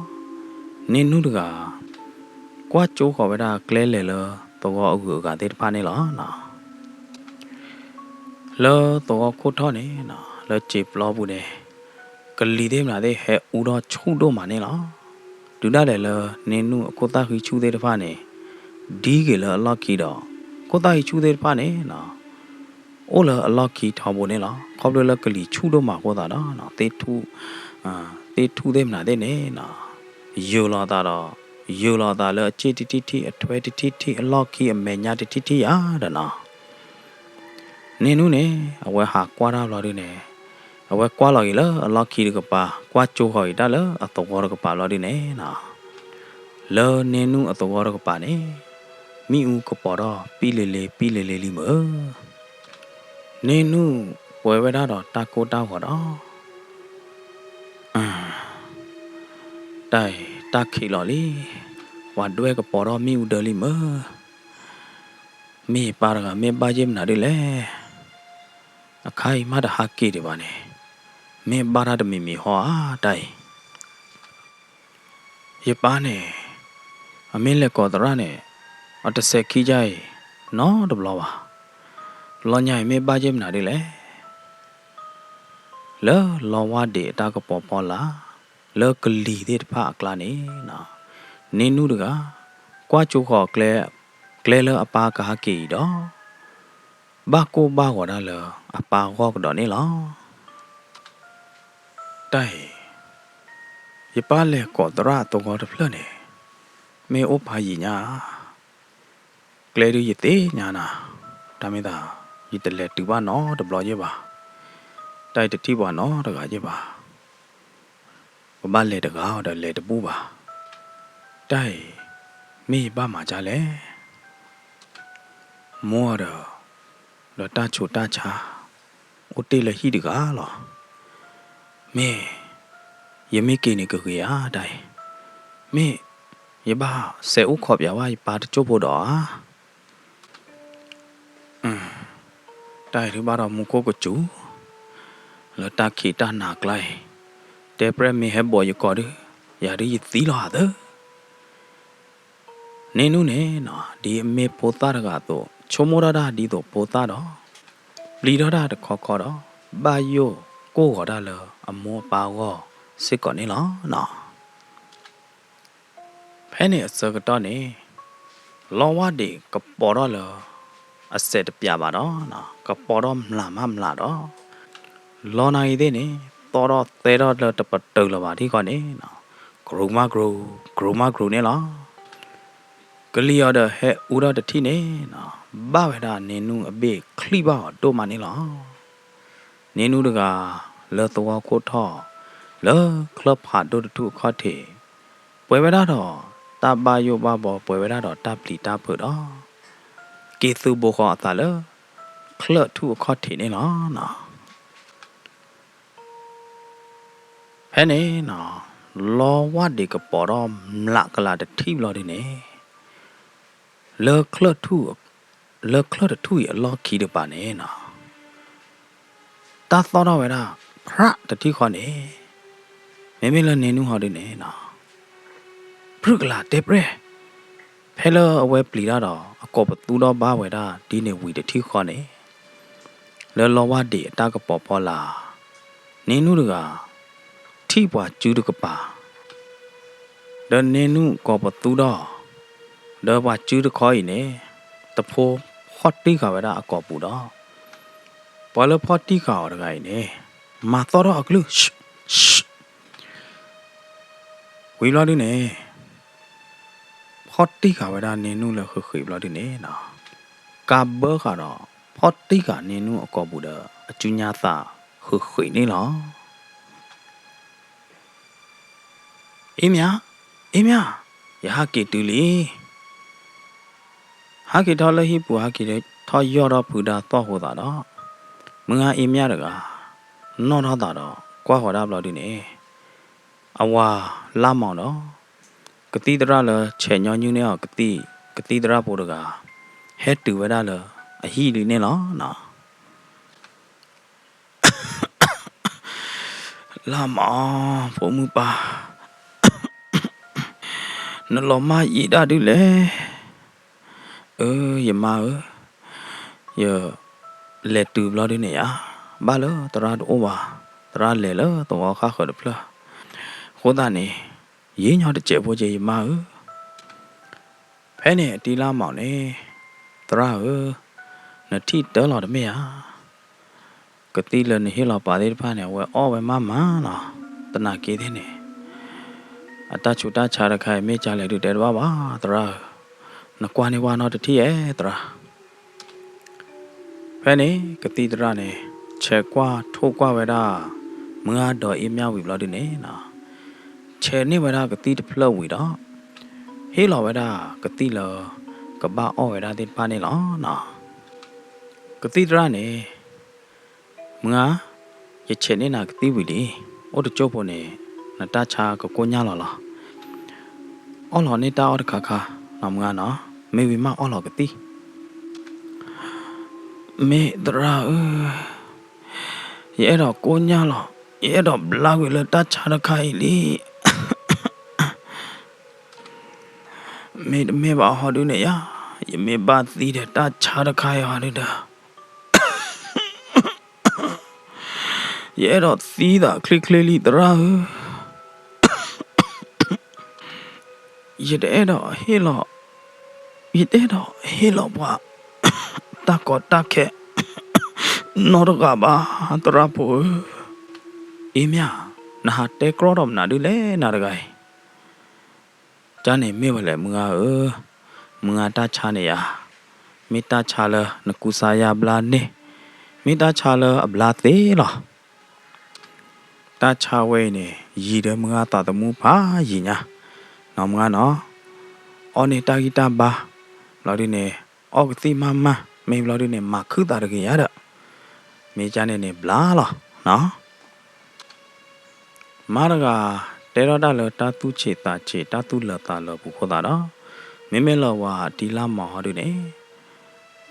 န့ၢ်နုၢ်တဂၤ ကွၢ်ကၠိဃီၤဝဲဒၣ်ကျဲလဲၤလၢသဝီအဂုၤအဂၤသ့ၣ်တဖၣ်န့ၣ်လီၤနီၤ. လၢသဝီခိၣ်ထီၣ်န့ၣ်နီၤ လၢစံာ်ပျီပူၤန့ၣ် ကလံၤသ့ၣ်မနုၤသ့ၣ်ဟဲအူထီၣ်ဆူၣ်ဒိၣ်မးန့ၣ်လီၤ. တုၤဒၣ်လဲာ်လၢန့ၢ်နုၢ်အခိၣ်သၣ်ဃံဆူၣ်သ့ၣ်တဖၣ်န့ၣ် ဒ်က့ၤလၢအလီၢ်ခံဒီး ခိၣ်သၣ်ဃံဆူၣ်သ့ၣ်တဖၣ်န့ၣ်နီၤ အိၣ်လၢအလီၢ်ခံထီဘိန့ၣ်လီၤ. ခီဖျိလၢကလံၤဆူၣ်ဒိၣ်မးအဃိသတးဒီး သ့ၣ်ထူၣ် သ့ၣ်ထူၣ်သ့ၣ်မနုၤသ့ၣ်န့ၣ်နီၤ ယၢၤလီၤအသးဒီး ယၢၤလီၤအသးလၢအစ့ၣ်တထံၣ်ထံၣ် အထွဲတထံၣ်ထံၣ် အလီၢ်ခံအမဲာ်ညါတထံၣ်ထံၣ်ယၤဒီးနီၤ. န့ၢ်နုၢ်န့ၣ် အဝဲဟးကွၢ်တၢ်ဘျီဒုန့ၣ် အဝဲကွၢ်လီၤက့ၤလၢအလီၢ်ခံတကပၤ ကွၢ်ကၠိဃီၤက့ၤတၢ်လၢအသဝီတကပၤဘျီဒုန့ၣ်နီၤ လၢန့ၢ်နုၢ်အသဝီတကပၤန့ၣ် မ့ၣ်အူကပီၤထီၣ်ပံလ့ၤလ့ပံလ့ၤလ့လံမုၢ်. န့ၢ်နုၢ်ပှဲၤဝဲဒၣ်ဒီးတၢ်ကိၢ်တၢ်ဂီၤဒီး တၢ်အံၤ တၢ်ခံးလီၤလံ, ပှၤဒွဲၣ်ကပီၤထီၣ်မ့ၣ်အူဒၢလံမုၢ်. မ့ၢ်ယပၢ်တဂၤ မ့ၢ်ဘၣ်ယဲၢ်မနုၤဒ်လဲၣ်. အခါအံၤမးတဟးက့ၤဒံးဘၣ်န့ၣ်, မ့ၢ်ဘၣ်တၢ်တမံၤမံၤဟီဧါ တၢ်အံၤ. ယပၢ်န့ၣ် အမ့ၢ်လဲၤကိးသရၣ်န့ၣ် အတစဲးခံကါအံၤ နီတဘျီဘၣ်. လီညါအံၤမ့ၢ်ဘၣ်ယဲၢ်မနုၤဒ်လဲၣ်. လၢလီဝါဒံးအတၢ်ကပီၤဖီလာ် လၢကလံၤသ့ၣ်တဖၣ်အကျါန့ၣ်နီၤ, န့ၢ်နုၢ်တဂၤ ကွၢ်ကၠိဃီၤကျဲ ကျဲလၢအပၢ်ကဟဲက့ၤအံၤဒီး ဘၣ်ကိၢ်ဘၣ်ဂီၤဒၣ်လၢအပၢ်ဂီၢ်ကဒီးန့ၣ်လီၤ. တၢ်အံၤ ယပၢ်လဲၤကိးသရၣ်အသဝီတဖျၢၣ်န့ၣ် မ့ၢ်အိၣ်ဖးယံာ်ညါဧါ. ကျဲဒုးယသ့ၣ်ညါနၤ, တၢ်မ့ၢ်သး ယတလဲၤတုၤဘၣ်နီတဘျီယဲၢ်ဘၣ်. တၢ်အံၤတထံၣ်ပှၤနီတဂၤယဲၢ်ဘၣ်. ပဘၣ်လဲၤတဂၤအီၤဒီးလဲၤတဘူၣ်ဘၣ်. တၢ်အံၤ မ့ၢ်ယဘၣ်မၤဒ်လဲၣ်. မိၢ်ဒီး ဒီးတၢ်ဆူးတၢ်ဆါ အိၣ်တ့ၢ်လၢဟံၣ်တဂၤလီၤ. မ့ၢ် ယမ့ၢ်က့ၤန့ၣ်ကဂ့ၤဧါ တၢ်အံၤ. မ့ၢ် ယဘၣ်စဲးအိၣ်ခိးပၠးဘၣ်ယပၢ်တစိၢ်ဖိဒီးဧါ. တၢ်အံၤဒုးဘၣ်ဒီးမူခိၣ်ကစူၤ လၢတၢ်ခံးတၢ်နၤကျါအံၤ, တဲပြဲၢ်မ့ၢ်ဟဲဘိးယကိာ်ဒုး ယၤဒုးယသံလီၤအသၢ. န့ၢ်နုၢ်န့ၣ်နီၤ ဒ်အမ့ၢ်ဖိသၣ်တဂၤအသိး ဆိကမိၣ်ထီၣ်တၢ်ဒ်သိးဖိသၣ်ဒီး ပျံၤထီၣ်တၢ်တခီခီဒီး ဘၣ်ယိၣ်ကိၢ်ဂီၤတၢ်လၢအမိၢ်အပၢ်အဂီၢ်စ့ၢ်ကီးန့ၣ်လီၤ. ဖဲန့ၣ်အဆၢကတီၢ်န့ၣ် လီဝါဒံးကပီၤထီၣ်လၢ အစဲးတပၠးဘၣ်ဒီး ကပီၤထီၣ်မျးမးမျးဒီး လီနၤဂ့ၤသ့ၣ်န့ၣ် သီၣ်ထီၣ်သဲထီၣ်လၢတပတုာ်လၢၤဘၣ်ထံဃီန့ၣ် ကြူးမးကြူး ကြူးမးကြူးန့ၣ်လီၤ. ကလံၤအီၤဒီးဟဲအူထီၣ်တထံၣ်န့ၣ် ဘၣ်ဝဲဒၣ်န့ၢ်နုၢ်အဘ့ၣ်ချံၣ်ဘၣ်အီၤဒိၣ်မးန့ၣ်လီၤ. န့ၢ်နုၢ်တဂၤ လၢသဝီခိၣ်ထီၣ် လၢချၢၣ်ဖးဒိၣ်တထူၣ်အခီၣ်ထံး ပှဲၤဝဲဒၣ်ဒီးတၢ်ဘၣ်ယိၣ်ဘၣ်ဘီ ပှဲၤဝဲဒၣ်ဒီးတၢ်ပျံၤတၢ်ဖုးဒီး က့ၤသုးဘိဃီၤအသးလၢ ချၢၣ်ထူၣ်အခီၣ်ထံးန့ၣ်လီၤ. ဖဲန့ၣ်နီၤ, လီဝၢ်ဒံးကပီၤထီၣ်မျးကလးတထံၣ်ဘျီဒုန့ၣ်, လၢချၢၣ်ထူၣ်, လၢချၢၣ်တထူၣ်အံၤအလီၢ်ခံတကပၤန့ၣ်နီၤ, တၢ်သီၣ်ထီၣ်ဝဲဒၣ် ဖြးတထံၣ်ဃီန့ၣ်, မ့မ့ၢ်လၢန့ၢ်နူၢ်ဟီဒုန့ၣ်နီၤ, ပြုၢ်ကလးတဲပြဲၢ်, ဖဲလၢအဝဲပျံၤတၢ်ဒီး အကိာ်ပသူထီၣ်ဘၣ်ဝဲဒၣ်ဒ်န့ၣ်ဝံၤတထံၣ်ဃီန့ၣ်, လၢလီဝၢ်ဒံးအတၢ်ကပီၤဖီလာ်, န့ၢ်နူၢ်တဂၤ ထံၣ်ပှၤစုတကပၤ, ဒီးန့ၢ်နူၢ်ကိာ်ပသူထီၣ်, ဒီးပှၤစုတခီအံၤန့ၣ်, တဖိဖီၣ်တံၢ်ဃာ်ဝဲဒၣ်အကိာ်ပူၤဒီး, ပှၤလၢဖီၣ်တံၢ်ဃာ်အီၤတဂၤအံၤန့ၣ်, မၤသီၣ်ထီၣ်အကလုၢ် ဝံၤဘျီဒုန့ၣ်, ဖီၣ်တံၢ်ဃာ်ဝဲဒၣ်န့ၢ်နူၢ်လၢဃ့ၢ်ဃ့ၢ်ဘျီဒုန့ၣ်နီၤ, ကးဘၢဃာ်ဒီး ဖီၣ်တံၢ်ဃာ်န့ၢ်နူၢ်အကိာ်ပူၤဒီး အစုညါသးဃ့ၢ်ဃ့ၢ်န့ၣ်လီၤ. အ့မၠး, အ့မၠး, ယဟးက့ၤတုၤလံ. ဟးက့ၤထီၣ်လၢဟံၣ်ပူၤ ဟးက့ၤထီၣ်ယီၢ်ထီၣ်ဖုဒါသီၣ်ဃိသးဒီး, မုၢ်ဂၤအ့မၠးတဂၤ နီၣ်ထီၣ်သးဒီးကွၢ်ဃီၤဒၣ်ဘျီဒုန့ၣ်, အဝၤလါမီၤဒီး ကသံၣ်သရၣ်လၢဆဲးညီနုၢ်န့ၢ်အီၤ ကသံၣ်သရၣ်ဖိတဂၤ ဟဲတုၤဝဲဒၣ်လၢအဟံၣ်ဒုန့ၣ်လီၤ. လါမီၤ, ဖိမုၣ်ပၢ်, နလီၤမၢ်ယံာ်ဒၣ်ဒုလဲၣ်. အၢ ယမါဧၢ, ယလဲၤတုၤဘျီဒုန့ၣ်ယါ, ဘၣ်လၢသရၣ်တအိၣ်ဘၣ်, သရၣ်လဲၤလၢသဝီဃၣ်ဃၢၤတဖျၢၣ်, အဃိသတးန့ၣ် ယံာ်ညီတစဲးဖိက့ၤ ယမါဧၢ. ဖဲန့ၣ်အတံၤလါမီၤန့ၣ်, သရၣ်ဧၢ, နထံၣ်တၢ်လီၤတမ့ၢ်ဧါ. ကသံၣ်လၢနဟ့ၣ်လီၤပာ်သ့ၣ်တဖၣ်န့ၣ် အဝဲအီၣ်ဝဲမးမးလီၤ. သနာ်က့သ့ၣ်န့ၣ်, အတၢ်ဆူးတၢ်ဆါတခါအံၤ မ့ၢ်ကလဲၣ်ဒုးတဲတဘၣ်ဘၣ် သရၣ်ဧၢ, နကွၢ်န့ၢ်ဝဲနီတထံၣ်ဧဲသရၣ်. ဖဲန့ၣ်ကသံၣ်သရၣ်န့ၣ် ဆဲးကွၢ်ထိၣ်ကွၢ်ဝဲဒၣ် မုၢ်ဂၤဒီးအ့မၠးဝံၤဘျီဒုန့ၣ်နီၤ, ဆဲးန့ၢ်ဝဲဒၣ်ကသံၣ်တဖျၢၣ်ဝံၤဒီး ဟ့ၣ်လီၤဝဲဒၣ်ကသံၣ်လၢ ကဘၣ်အီၣ်ဝဲဒၣ်သ့ၣ်တဖၣ်န့ၣ်လီၤ. ကသံၣ်သရၣ်န့ၣ်, မုၢ်ဂၤ, ယဆဲးန့ၢ်နၤကသံၣ်ဝံၤလံ, အိၣ်တကၠိၢ်ဖိန့ၣ် နတၢ်ဆါကကိညၢ်လီၤလီၤ. အီၣ်လီၤန့ၢ်တၢ်အီၣ်တခါခါနီၤ မုၢ်ဂၤနီၤ, မ့ၢ်ဝံၤမးအီၣ်လီၤကသံၣ်. မ့ၢ်သရၣ်ဧၢ, ယအဲၣ်ဒိးကိညၢ်လီၤ, ယအဲၣ်ဒိးဘျါကွံာ်လၢတၢ်ဆါတခါအံၤလံ. မ့တမ့ၢ်ဘၣ်ဟီဒုန့ၣ်ယါ, ယမ့ၢ်ဘၣ်သံဒီးတၢ်ဆါတခါအံၤဟီဒုဒီး ယအဲၣ်ဒိးသံသးချ့ချ့လံသရၣ်ဧၢ. ယတအဲၣ်ဒိးဟ့ၣ်လီၤ, ယတအဲၣ်ဒိးဟ့ၣ်လီၤပှၤ တၢ်ကီတၢ်ခဲ နီတဂၤဘၣ် သရၣ်ဖိဧၢ. အ့မၠး, နဟးတဲကြီဒီးမနုၤဒုလဲၣ်နၤတဂၤအံၤ. ကန့ၣ်မ့ၢ်ဝဲလဲၣ်မုၢ်ဂၤဧၢ, မုၢ်ဂၤတၢ်ဆါန့ၣ်ယါ, မ့ၢ်တၢ်ဆါလၢနကူစါယါဘျါန့ၢ်, မ့ၢ်တၢ်ဆါလၢအဘျါသ့လီၤ. တၢ်ဆါဝဲအံၤန့ၣ် ယံၤဒီးမုၢ်ဂၤသးသမူဖးယံၤညါ, နီၢ်မုၢ်ဂၤနီၤ, အီၣ်န့ၢ်တၢ်ဂံၢ်တၢ်ဘါ, ဘျီဒုန့ၣ် အီၣ်ကသံၣ်မးမး, မ့ၢ်ဘျီဒုန့ၣ် မၤခုၣ်သးတဂ့ၤယါဒီး, မ့ၢ်ကန့ၣ်န့ၣ်ဘျါလီၤနီၤ. မါတဂၤ တဲထီၣ်တၢ်လၢတၢ်သူၣ်ဆံးသးဆံး တၢ်သူၣ်လၢာ်သးလၢာ်ပူၤအဃိသတးဒီး, မ့မ့ၢ်လၢဝၤတံၤလါမီၤဟီဒုန့ၣ်,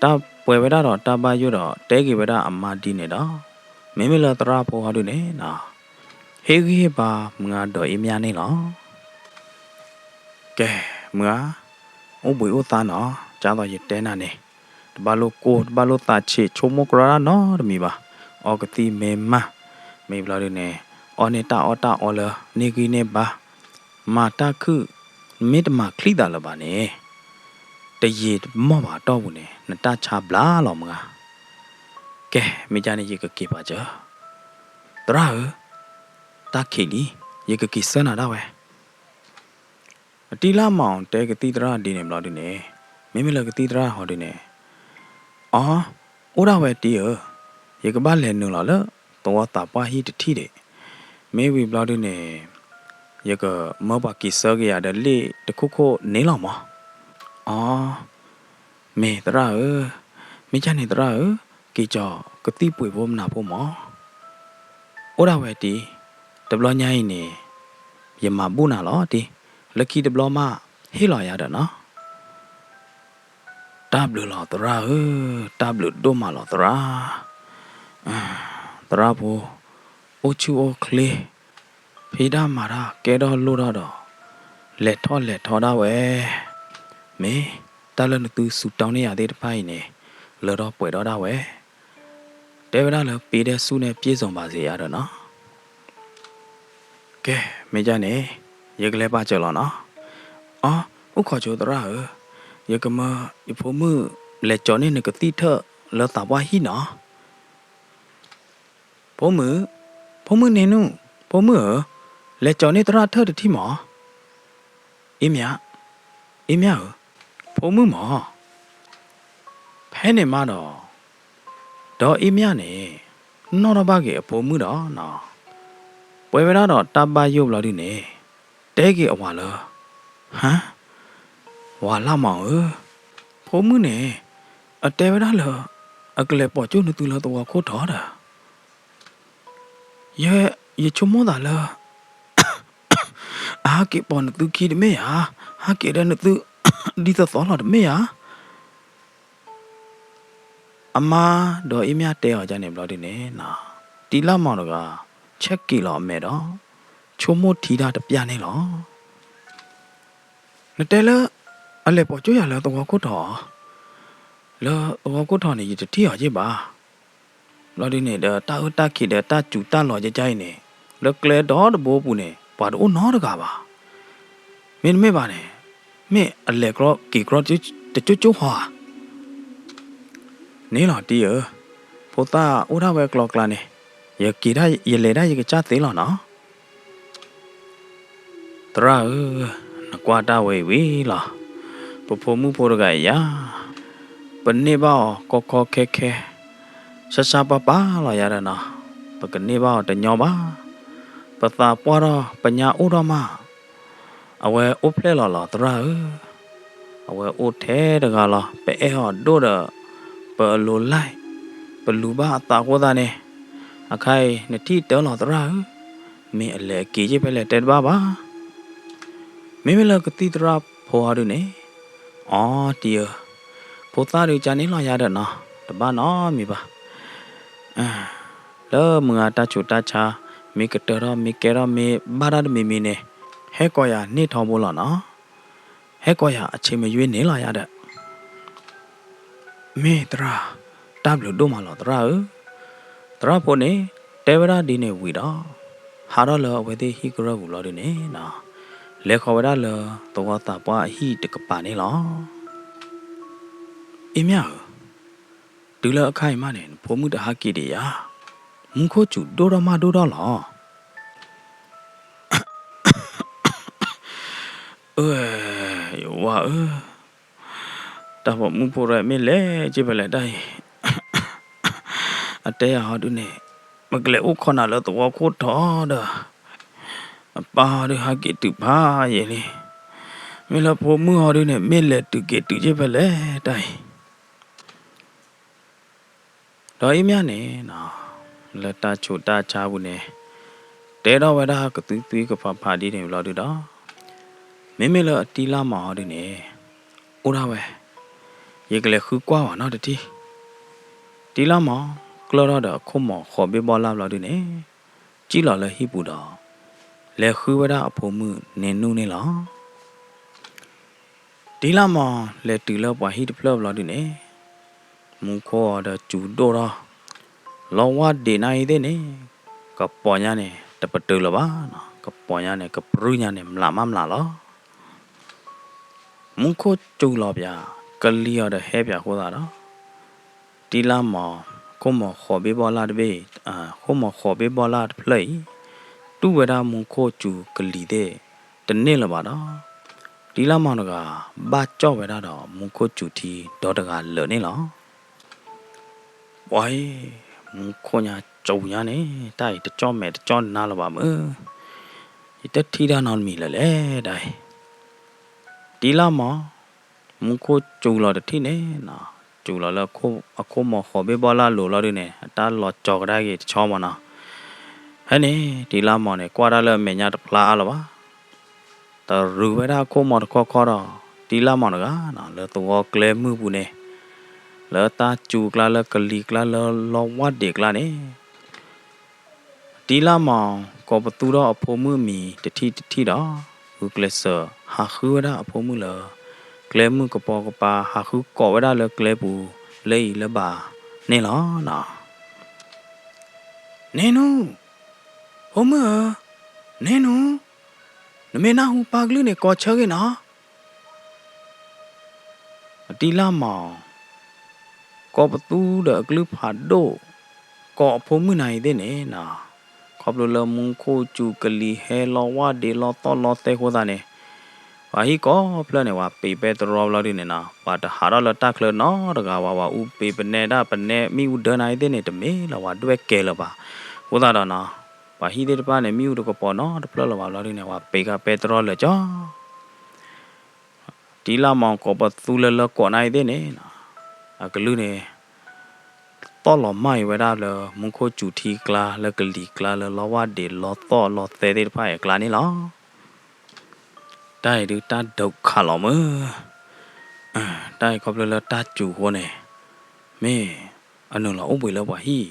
တၢ်ပှဲၤဝဲဒၣ်ဒီးတၢ်ဘၣ်ယိၣ်ဒီး တဲက့ၤဝဲဒၣ်အမါဒ်န့ၣ်ဒီး, မ့မ့ၢ်လၢသရၣ်ဖိဟီဒုန့ၣ်နီၤ, ဟ့ၣ်ဂံၢ်ဟ့ၣ်ဘါမုၢ်ဂၤဒီးအ့မၠးန့ၣ်လီၤ. ကဲ, မုၢ်ဂၤ, အိၣ်ဘှံးအိၣ်သါနီၤ, ကၢ်သိးယတဲနၤန့ၣ်, တဘၣ်လိၣ်ကိၢ် တဘၣ်လိၣ်သးဆံး ဆိကမိၣ်ကြီတၢ်နီတမံၤဘၣ်. အီၣ်ကသံၣ်မ့ၢ်မး, မ့ၢ်ဘျီဒုန့ၣ်, အီၣ်န့ၢ်တၢ်အီၣ်တၢ်အီလၢန့ၢ်ဂံၢ်န့ၢ်ဘါ, မၤတၢ်ခုၣ်, မ့ၢ်တမၤချံသးလၢၤဘၣ်န့ၣ်, တယံာ်တမီၢ်ဘၣ်အတီၢ်ပူၤန့ၣ် နတၢ်ဆါဘျါလီၤမုၢ်ဂၤ. ကဲ, မ့ၢ်ကန့ၣ်ယကက့ၤပာ်စၢၤ, သရၣ်ဧၢ, တၢ်ခံးလံ, ယကက့ၤဆၢနၤဒၣ်ဝဲ အတံၤလါမီၤတဲကသံၣ်သရၣ်ဒ်န့ၣ်ဘျီဒုန့ၣ်, မ့မ့ၢ်လၢကသံၣ်သရၣ်ဟီဒုန့ၣ်, အီ, အိၣ်ဒၣ်ဝဲတံၤဧၢ, ယကဘၣ်လဲၤနုာ်လီၤလၢသဝီသးပှၢ်ဟံၣ်တထံၣ်ဒံး, မ့ၢ်ဝံၤဘျီဒုန့ၣ်, ယကမၢပှၤက့ၤဆၢက့ၤယၤဒီးလ့ၣ်တခိၣ်ခိၣ်န့ၣ်လီၤမး. အီ, မ့ၢ်သရၣ်ဧၢ, မ့ၢ်ကန့ၣ်သရၣ်ဧၢ, က့ၤကီၤကသံၣ်ပှ့ၤဖိမနုၤဖိမး, အိၣ်ဒၣ်ဝဲတံၤ, တဘျီညါအံၤန့ၣ် ယမၤဘူၣ်နၤလီၤတံၢ်, လၢခံတဘျီမး ဟ့ၣ်လီၤယၤဒီးနီၤ. တၢ်ဘျုးလီၤသရၣ်ဧၢ, တၢ်ဘျုးဒိၣ်မးလီၤသရၣ်. သရၣ်ဖိ အိၣ်ဆူၣ်အိၣ်ချ့, ဖံးတၢ်မၤတၢ် ကဲထီၣ်လိၣ်ထီၣ်ဒီး လဲၤထီၣ်လဲၤထီဒၣ်ဝဲ. မ့ၢ်တၢ်လၢနသုစူးတောင်းန့ၢ်ယၤသ့ၣ်တဖၣ်အံၤန့ၣ် လၢထီၣ်ပှဲၤထီၣ်ဒၣ်ဝဲ. တဲဝဲဒၣ်လၢ ပေးတဲ့ဆုနဲ့ ပြည့်စုံပါစေ ယၤဒီးနီၤ. ကဲ မ့ၢ်ဒ်န့ၣ် ယကလဲၤပာ်စၢၤလီၤနီၤ. အိ အိၣ်ခိးဆိသရၣ်ဧၢ, ယကမၢ ယဖိမုၣ် လဲၤကၠီၤန့ၢ်နကသံၣ်ထၢၣ်လၢသးပှၢ်ဟံၣ်နီၤ. ဖိမုၣ်, ဖိမုၣ်န့ၣ်နုၣ်, ဖိမုၣ်ဧၢ, လဲၤကၠီၤန့ၢ်သရၣ်ထၢၣ်တထံၣ်မး. အ့မ့ၢ်, အ့မ့ၢ်ဧၢ, ဖိမုၣ်မး. ဖဲန့ၣ်မးဒီး ဒီးအ့မ့ၢ်န့ၣ် နီၣ်ထီၣ်ဘၣ်က့ၤအဖိမုၣ်ဒီးနီၤ, ပှဲၤဝဲဒၣ်ဒီးတၢ်ဘၣ်ယိၣ်ဘျီဒုန့ၣ် တဲက့ၤအဝၤလၢ ဟါ, ဝၤလၢ်မးဧၢ, ဖိမုၣ်န့ၣ် အတဲဝဲဒၣ်လၢ အကလဲၤပိာ်ကၠိၣ်နသုလၢသဝီခိၣ်ထီဒီး ယဲ ယဆိကမိၣ်သးလၢ အဟးက့ၤပိာ်နသုခံတမ့ၢ်ဧါ, ဟးက့ၤဒီးနသု ဒ်သိးသိးလီၤတမ့ၢ်ဧါ. အမါဒီးအ့မ့ၢ်တဲအီၤဒ်န့ၣ်ဘျီဒုန့ၣ်နီၤ, တံလၣ်မီၤတဂၤ ဆဲးက့ၤလီၤအမဲာ်ဒီး ဆိကမိၣ်ထံတၢ်တပျၢ်န့ၣ်လီၤ. နတဲလၢ အလဲၤပိာ်ကၠိၣ်ယၤလၢသဝီခိၣ်ထီဧါ, လၢသဝီခိၣ်ထီန့ၣ် ယတထံၣ်အီၤယ့ၢ်ဘၣ်. ဘျီဒုန့ၣ်ဒီး တၢ်အၢတၢ်ခံးဒီးတၢ်စူၤတၢ်လီၤကကါအံၤန့ၣ် လၢကျဲဒီတဘိအပူၤန့ၣ် ပှၤတအိၣ်နီတဂၤဘၣ်. မ့တမ့ၢ်ဘၣ်န့ၣ် မ့ၢ်အလဲၤက့ၤကြီတကၠိၣ်ကၠိၣ်ဟီဧါ. န့ၣ်လီၤတံၢ်ဧၢ, ဖိသၣ်အိၣ်ဒၣ်ဝဲကျီကျါန့ၣ်, ယက့ၤဒၣ် ယလဲၤဒၣ်ယကစၢ်သ့လီၤနီၤ. သရၣ်ဧၢ, နကွၢ်တၢ်ဝဲအံၤဝံၤလီၤ. ပဖိမုၣ်ဖိတဂၤအံၤယၤ, ပန့ၢ်ဘၣ်အီၤကီကီခဲခဲ, ဆါဆါပၤပၤလီၤယၤဒီးနီၤ, ပကန့ၢ်ဘၣ်အီၤတညီဘၣ်. ပသးပှၢ်ထီၣ်ပညါအိၣ်ထီၣ်မး, အဝဲအိၣ်ဖျဲၣ်လီၤလီၤသရၣ်ဧၢ. အဝဲအိၣ်ထဲတဂၤလီၤ. ပအဲၣ်အီၤဒိၣ်ဒီး ပအလိၤလဲၣ်, ပလူၤဘၣ်အသးအဃိသတးန့ၣ်, အခါအံၤနထံၣ်တၢ်လီၤသရၣ်ဧၢ, မ့ၢ်အလဲၤအက့ၤယ့ၢ်ဖဲလဲၣ်တဲတဘၣ်ဘၣ်. မ့မ့ၢ်လၢကသံၣ်သရၣ်ဖိဟီဒုန့ၣ်, အီတံၢ်ဧၢ, ဖိသၣ်ဒုကန့ၣ်လီၤယၤဒီးနီၤ, တဘၣ်နီတမံၤဘၣ်. လၢမုၢ်ဂၤတၢ်ဆူးတၢ်ဆါ မ့ၢ်ကတၢၢ်ထီၣ်မ့ၢ်ကဲထီၣ်မ့ၢ်ဘၣ်တၢ်တမံၤမံၤန့ၣ်, ဟဲကိးယၤန့ၢ်ထီဘိလီၤနီၤ. ဟဲကိးယၤအဆံးမယွ့န့ၣ်လီၤယၤဒီး မ့ၢ်သရၣ်, တၢ်ဘျုးဒိၣ်မးလီၤသရၣ်ဧၢ. သရၣ်ဖိန့ၣ် တဲဝဲဒၣ်ဒ်န့ၣ်ဝံၤဒီး ဟးထီၣ်လၢအဝဲသ့ၣ်ဟံၣ်ကရၢၢ်ပူၤဘျီဒုန့ၣ်, လဲၤဃီၤဝဲဒၣ်လၢသဝီသးပှၢ်အဟံၣ်တကပၤန့ၣ်လီၤ. အ့မ့ၢ်ဧၢ, တုၤလၢအခါအံၤမးန့ၣ် နဖိမုၣ်တဟးက့ၤဒံးဧါ. မူခိၣ်စူၤဒိၣ်ထီၣ်မးဒိၣ်ထီၣ်လီၤ. အၢ, ယဝၤဧၢ, တၢ်ပိာ်မုၣ်ဖိရဲမ့ၢ်လဲၤက့ၤဖဲလဲၣ်တၢ်အံၤ, အတဲယၤဟီဒုန့ၣ်, မ့ၢ်ကလဲၤအိၣ်ခိးနၤလၢသဝီခိၣ်ထီဒီး အပၢ်ဟီဒုဟးက့ၤတုၤဖးယံာ်လံ. မ့ၢ်လၢဖိမုၣ်ဟီဒုန့ၣ် မ့ၢ်လဲၤတုၤက့ၤတုၤက့ၤဖဲလဲၣ်တၢ်အံၤ. ဒီးအ့မ့ၢ်န့ၣ်, လၢတၢ်ဆူးတၢ်ဆါပူၤန့ၣ်, တဲထီၣ်ဝဲဒၣ်ကသွံသွံကဖးဖးဒ်န့ၣ်ဘျီဒုဒီး, မ့မ့ၢ်လၢအတံလၢ်မီၤဟီဒုန့ၣ်, အိၣ်ဒၣ်ဝဲ, ယကလဲၤဃုကွၢ်ဝဲနီတထံၣ်. တံလၢ်မီၤ ကျၢၢ်ထီၣ်ဒီးအခိၣ်မီၤဃိးဘ့ၣ်ဘီလၢ်ဘျီဒုန့ၣ်, စံၣ်လီၤလၢဟံၣ်ပူၤဒီး လဲၤဃုဝဲဒၣ်အဖိမုၣ်န့ၣ်နူၢ်န့ၣ်လီၤ. တံလၢ်မီၤလဲၤတုၤလၢပှၤဟံၣ်တဖျၢၣ်ဘျီဒုန့ၣ်, မူခိၣ်အီၤဒီးစူၤဒိၣ်ထီၣ်, လီဝါဒ့ၣ်နၤအံၤသ့ၣ်န့ၣ်, ကပီၤညါန့ၣ် တပတုာ်လၢၤဘၣ်, ကပီၤညါန့ၣ် ကပြုၢ်ညါန့ၣ် မျးမးမျးလီၤ. မူခိၣ်စူၤလီၤပၠး, ကလံၤအီၤဒီးဟဲပၠးအဃိသတးဒီး, တံလၢ်မီၤ, ခိၣ်မီၤဃိးဘ့ၣ်ဘီလၢ်တဘ့ၣ်, ခိၣ်မီၤဃိးဘ့ၣ်ဘီလၢ်တဖျၢၣ်အံၤ, တူၢ်ဝဲဒၣ်မူခိၣ်စူၤကလံၤသ့ၣ် တန့ၢ်လၢၤဘၣ်ဒီး, တံလၢ်မီၤတဂၤ ဘၣ်ကၠီၣ်ဝဲဒၣ်ဒီးမူခိၣ်စူၤထံဒီတဂၤလၢာ်န့ၣ်လီၤ. ပှၤအံၤ, မူခိၣ်ညါစူၤညါန့ၣ် တၢ်အံၤတကၠီၣ်မဲာ်တကၠီၣ်နါလၢၤဘၣ်မုၢ်, ယတထံၣ်တၢ်နီတမံၤလၢၤလဲၣ်တၢ်အံၤ. တံလၢ်မီၤ, မူခိၣ်စူၤလီၤတထံၣ်န့ၣ်, စူၤလီၤလၢအခိၣ်မီၤဃိးဘ့ၣ်ဘီလၢ်လိၤလီၤဒုန့ၣ် အတၢ်လီၤကၠီၤကဒါက့ၤတဆီမနီၤ. ဖဲန့ၣ် တံလါမီၤန့ၣ် ကွၢ်တၢ်လၢအမဲာ်ညါတဖျါအါလၢၤဘၣ်. တရူးဝဲဒၣ်အခိၣ်မီၤတခီခီဒီး တံလါမီၤတဂၤနီၤ လၢသဝီကျဲမုၢ်ပူၤန့ၣ် လၢတၢ်စူၤကျါ လၢကလံၤကျါ လၢလီဝၢ်ဒ့းကျါန့ၣ် တံလါမီၤ ကိးပသူထီၣ်အဖိမုၣ်အမံၤတထံၣ်တထံၣ်ဒီး ဂုာ်ကျဲးစၢးဟးဃုဝဲဒၣ်အဖိမုၣ်လၢ ကျဲမုၢ်ကပီၤကပၤ ဟးဃုကိးဝဲဒၣ်လၢကျဲပူၤလၢအံၤလၢဘၣ်န့ၣ်လီၤနီၤ. န့ၢ်နူ, ဖိမုၣ်ဧၢ, န့ၢ်နူ, နမ့ၢ်နၢ်ဟူပၢ်ကလုၢ်န့ၣ် ကိးဆၢက့ၤနီၤ. အတံလါမီၤ ကိးပသူဒီးအကလုၢ်ဖးဒိၣ် ကိးအဖိမုၣ်နၤအံၤသ့ၣ်န့ၣ်နီၤ, ခီဖျိလၢမူခိၣ်စူၤ ကလံၤဟဲ လီဝၢ်ဒ့း လီသီၣ်လီသဲအဃိသတးန့ၣ် ပှၤဟံၣ်ကိးဖျၢၣ်န့ၣ် ပှၤပ့ၤပဲတြီဘျီဒုန့ၣ်နီၤ, ပှၤတဟးထီၣ်လၢတၢ်ချၢနီတဂၤဘၣ်, ပှၤအူပ့ၤပနဲဒၣ်ပနဲ မ့ၣ်အူဒၢနၤအံၤသ့ၣ်န့ၣ် တမ့ၢ်လၢပှၤဒွဲၣ်ကဲလၢၤဘၣ်. အဃိသတးဒီးနီၤ ပှၤဟံၣ်သ့ၣ်တဖၣ်န့ၣ် မ့ၣ်အူတကပီၤနီတဖျၢၣ်လၢၤဘၣ်ဘျီဒုန့ၣ် ပှၤပ့ၤကပဲတြီလၢာ်ကၠီ တံလါမီၤကိးပသူလၢလၢကိးနၤအံၤသ့ၣ်န့ၣ်နီၤ, အကလုၢ်န့ၣ် သီၣ်လီၤမၢ်အံၤဝဲဒၣ်လၢမူခိၣ်စူၤထံကျါ လၢကလံၤကျါ လၢလီဝၢ်ဒ့း လီသီၣ်လီသဲသ့ၣ်တဖၣ်အံၤအကျါန့ၣ်လီၤ. တၢ်အံၤဒုးတၢ်ဒုးခးလီၤမုၢ်, တၢ်အံၤခီဖျိလၢတၢ်စူၤအဃိန့ၣ် မ့ၢ်အနုာ်လီၤအိၣ်ဘှံးလၢပှၤဟံၣ်,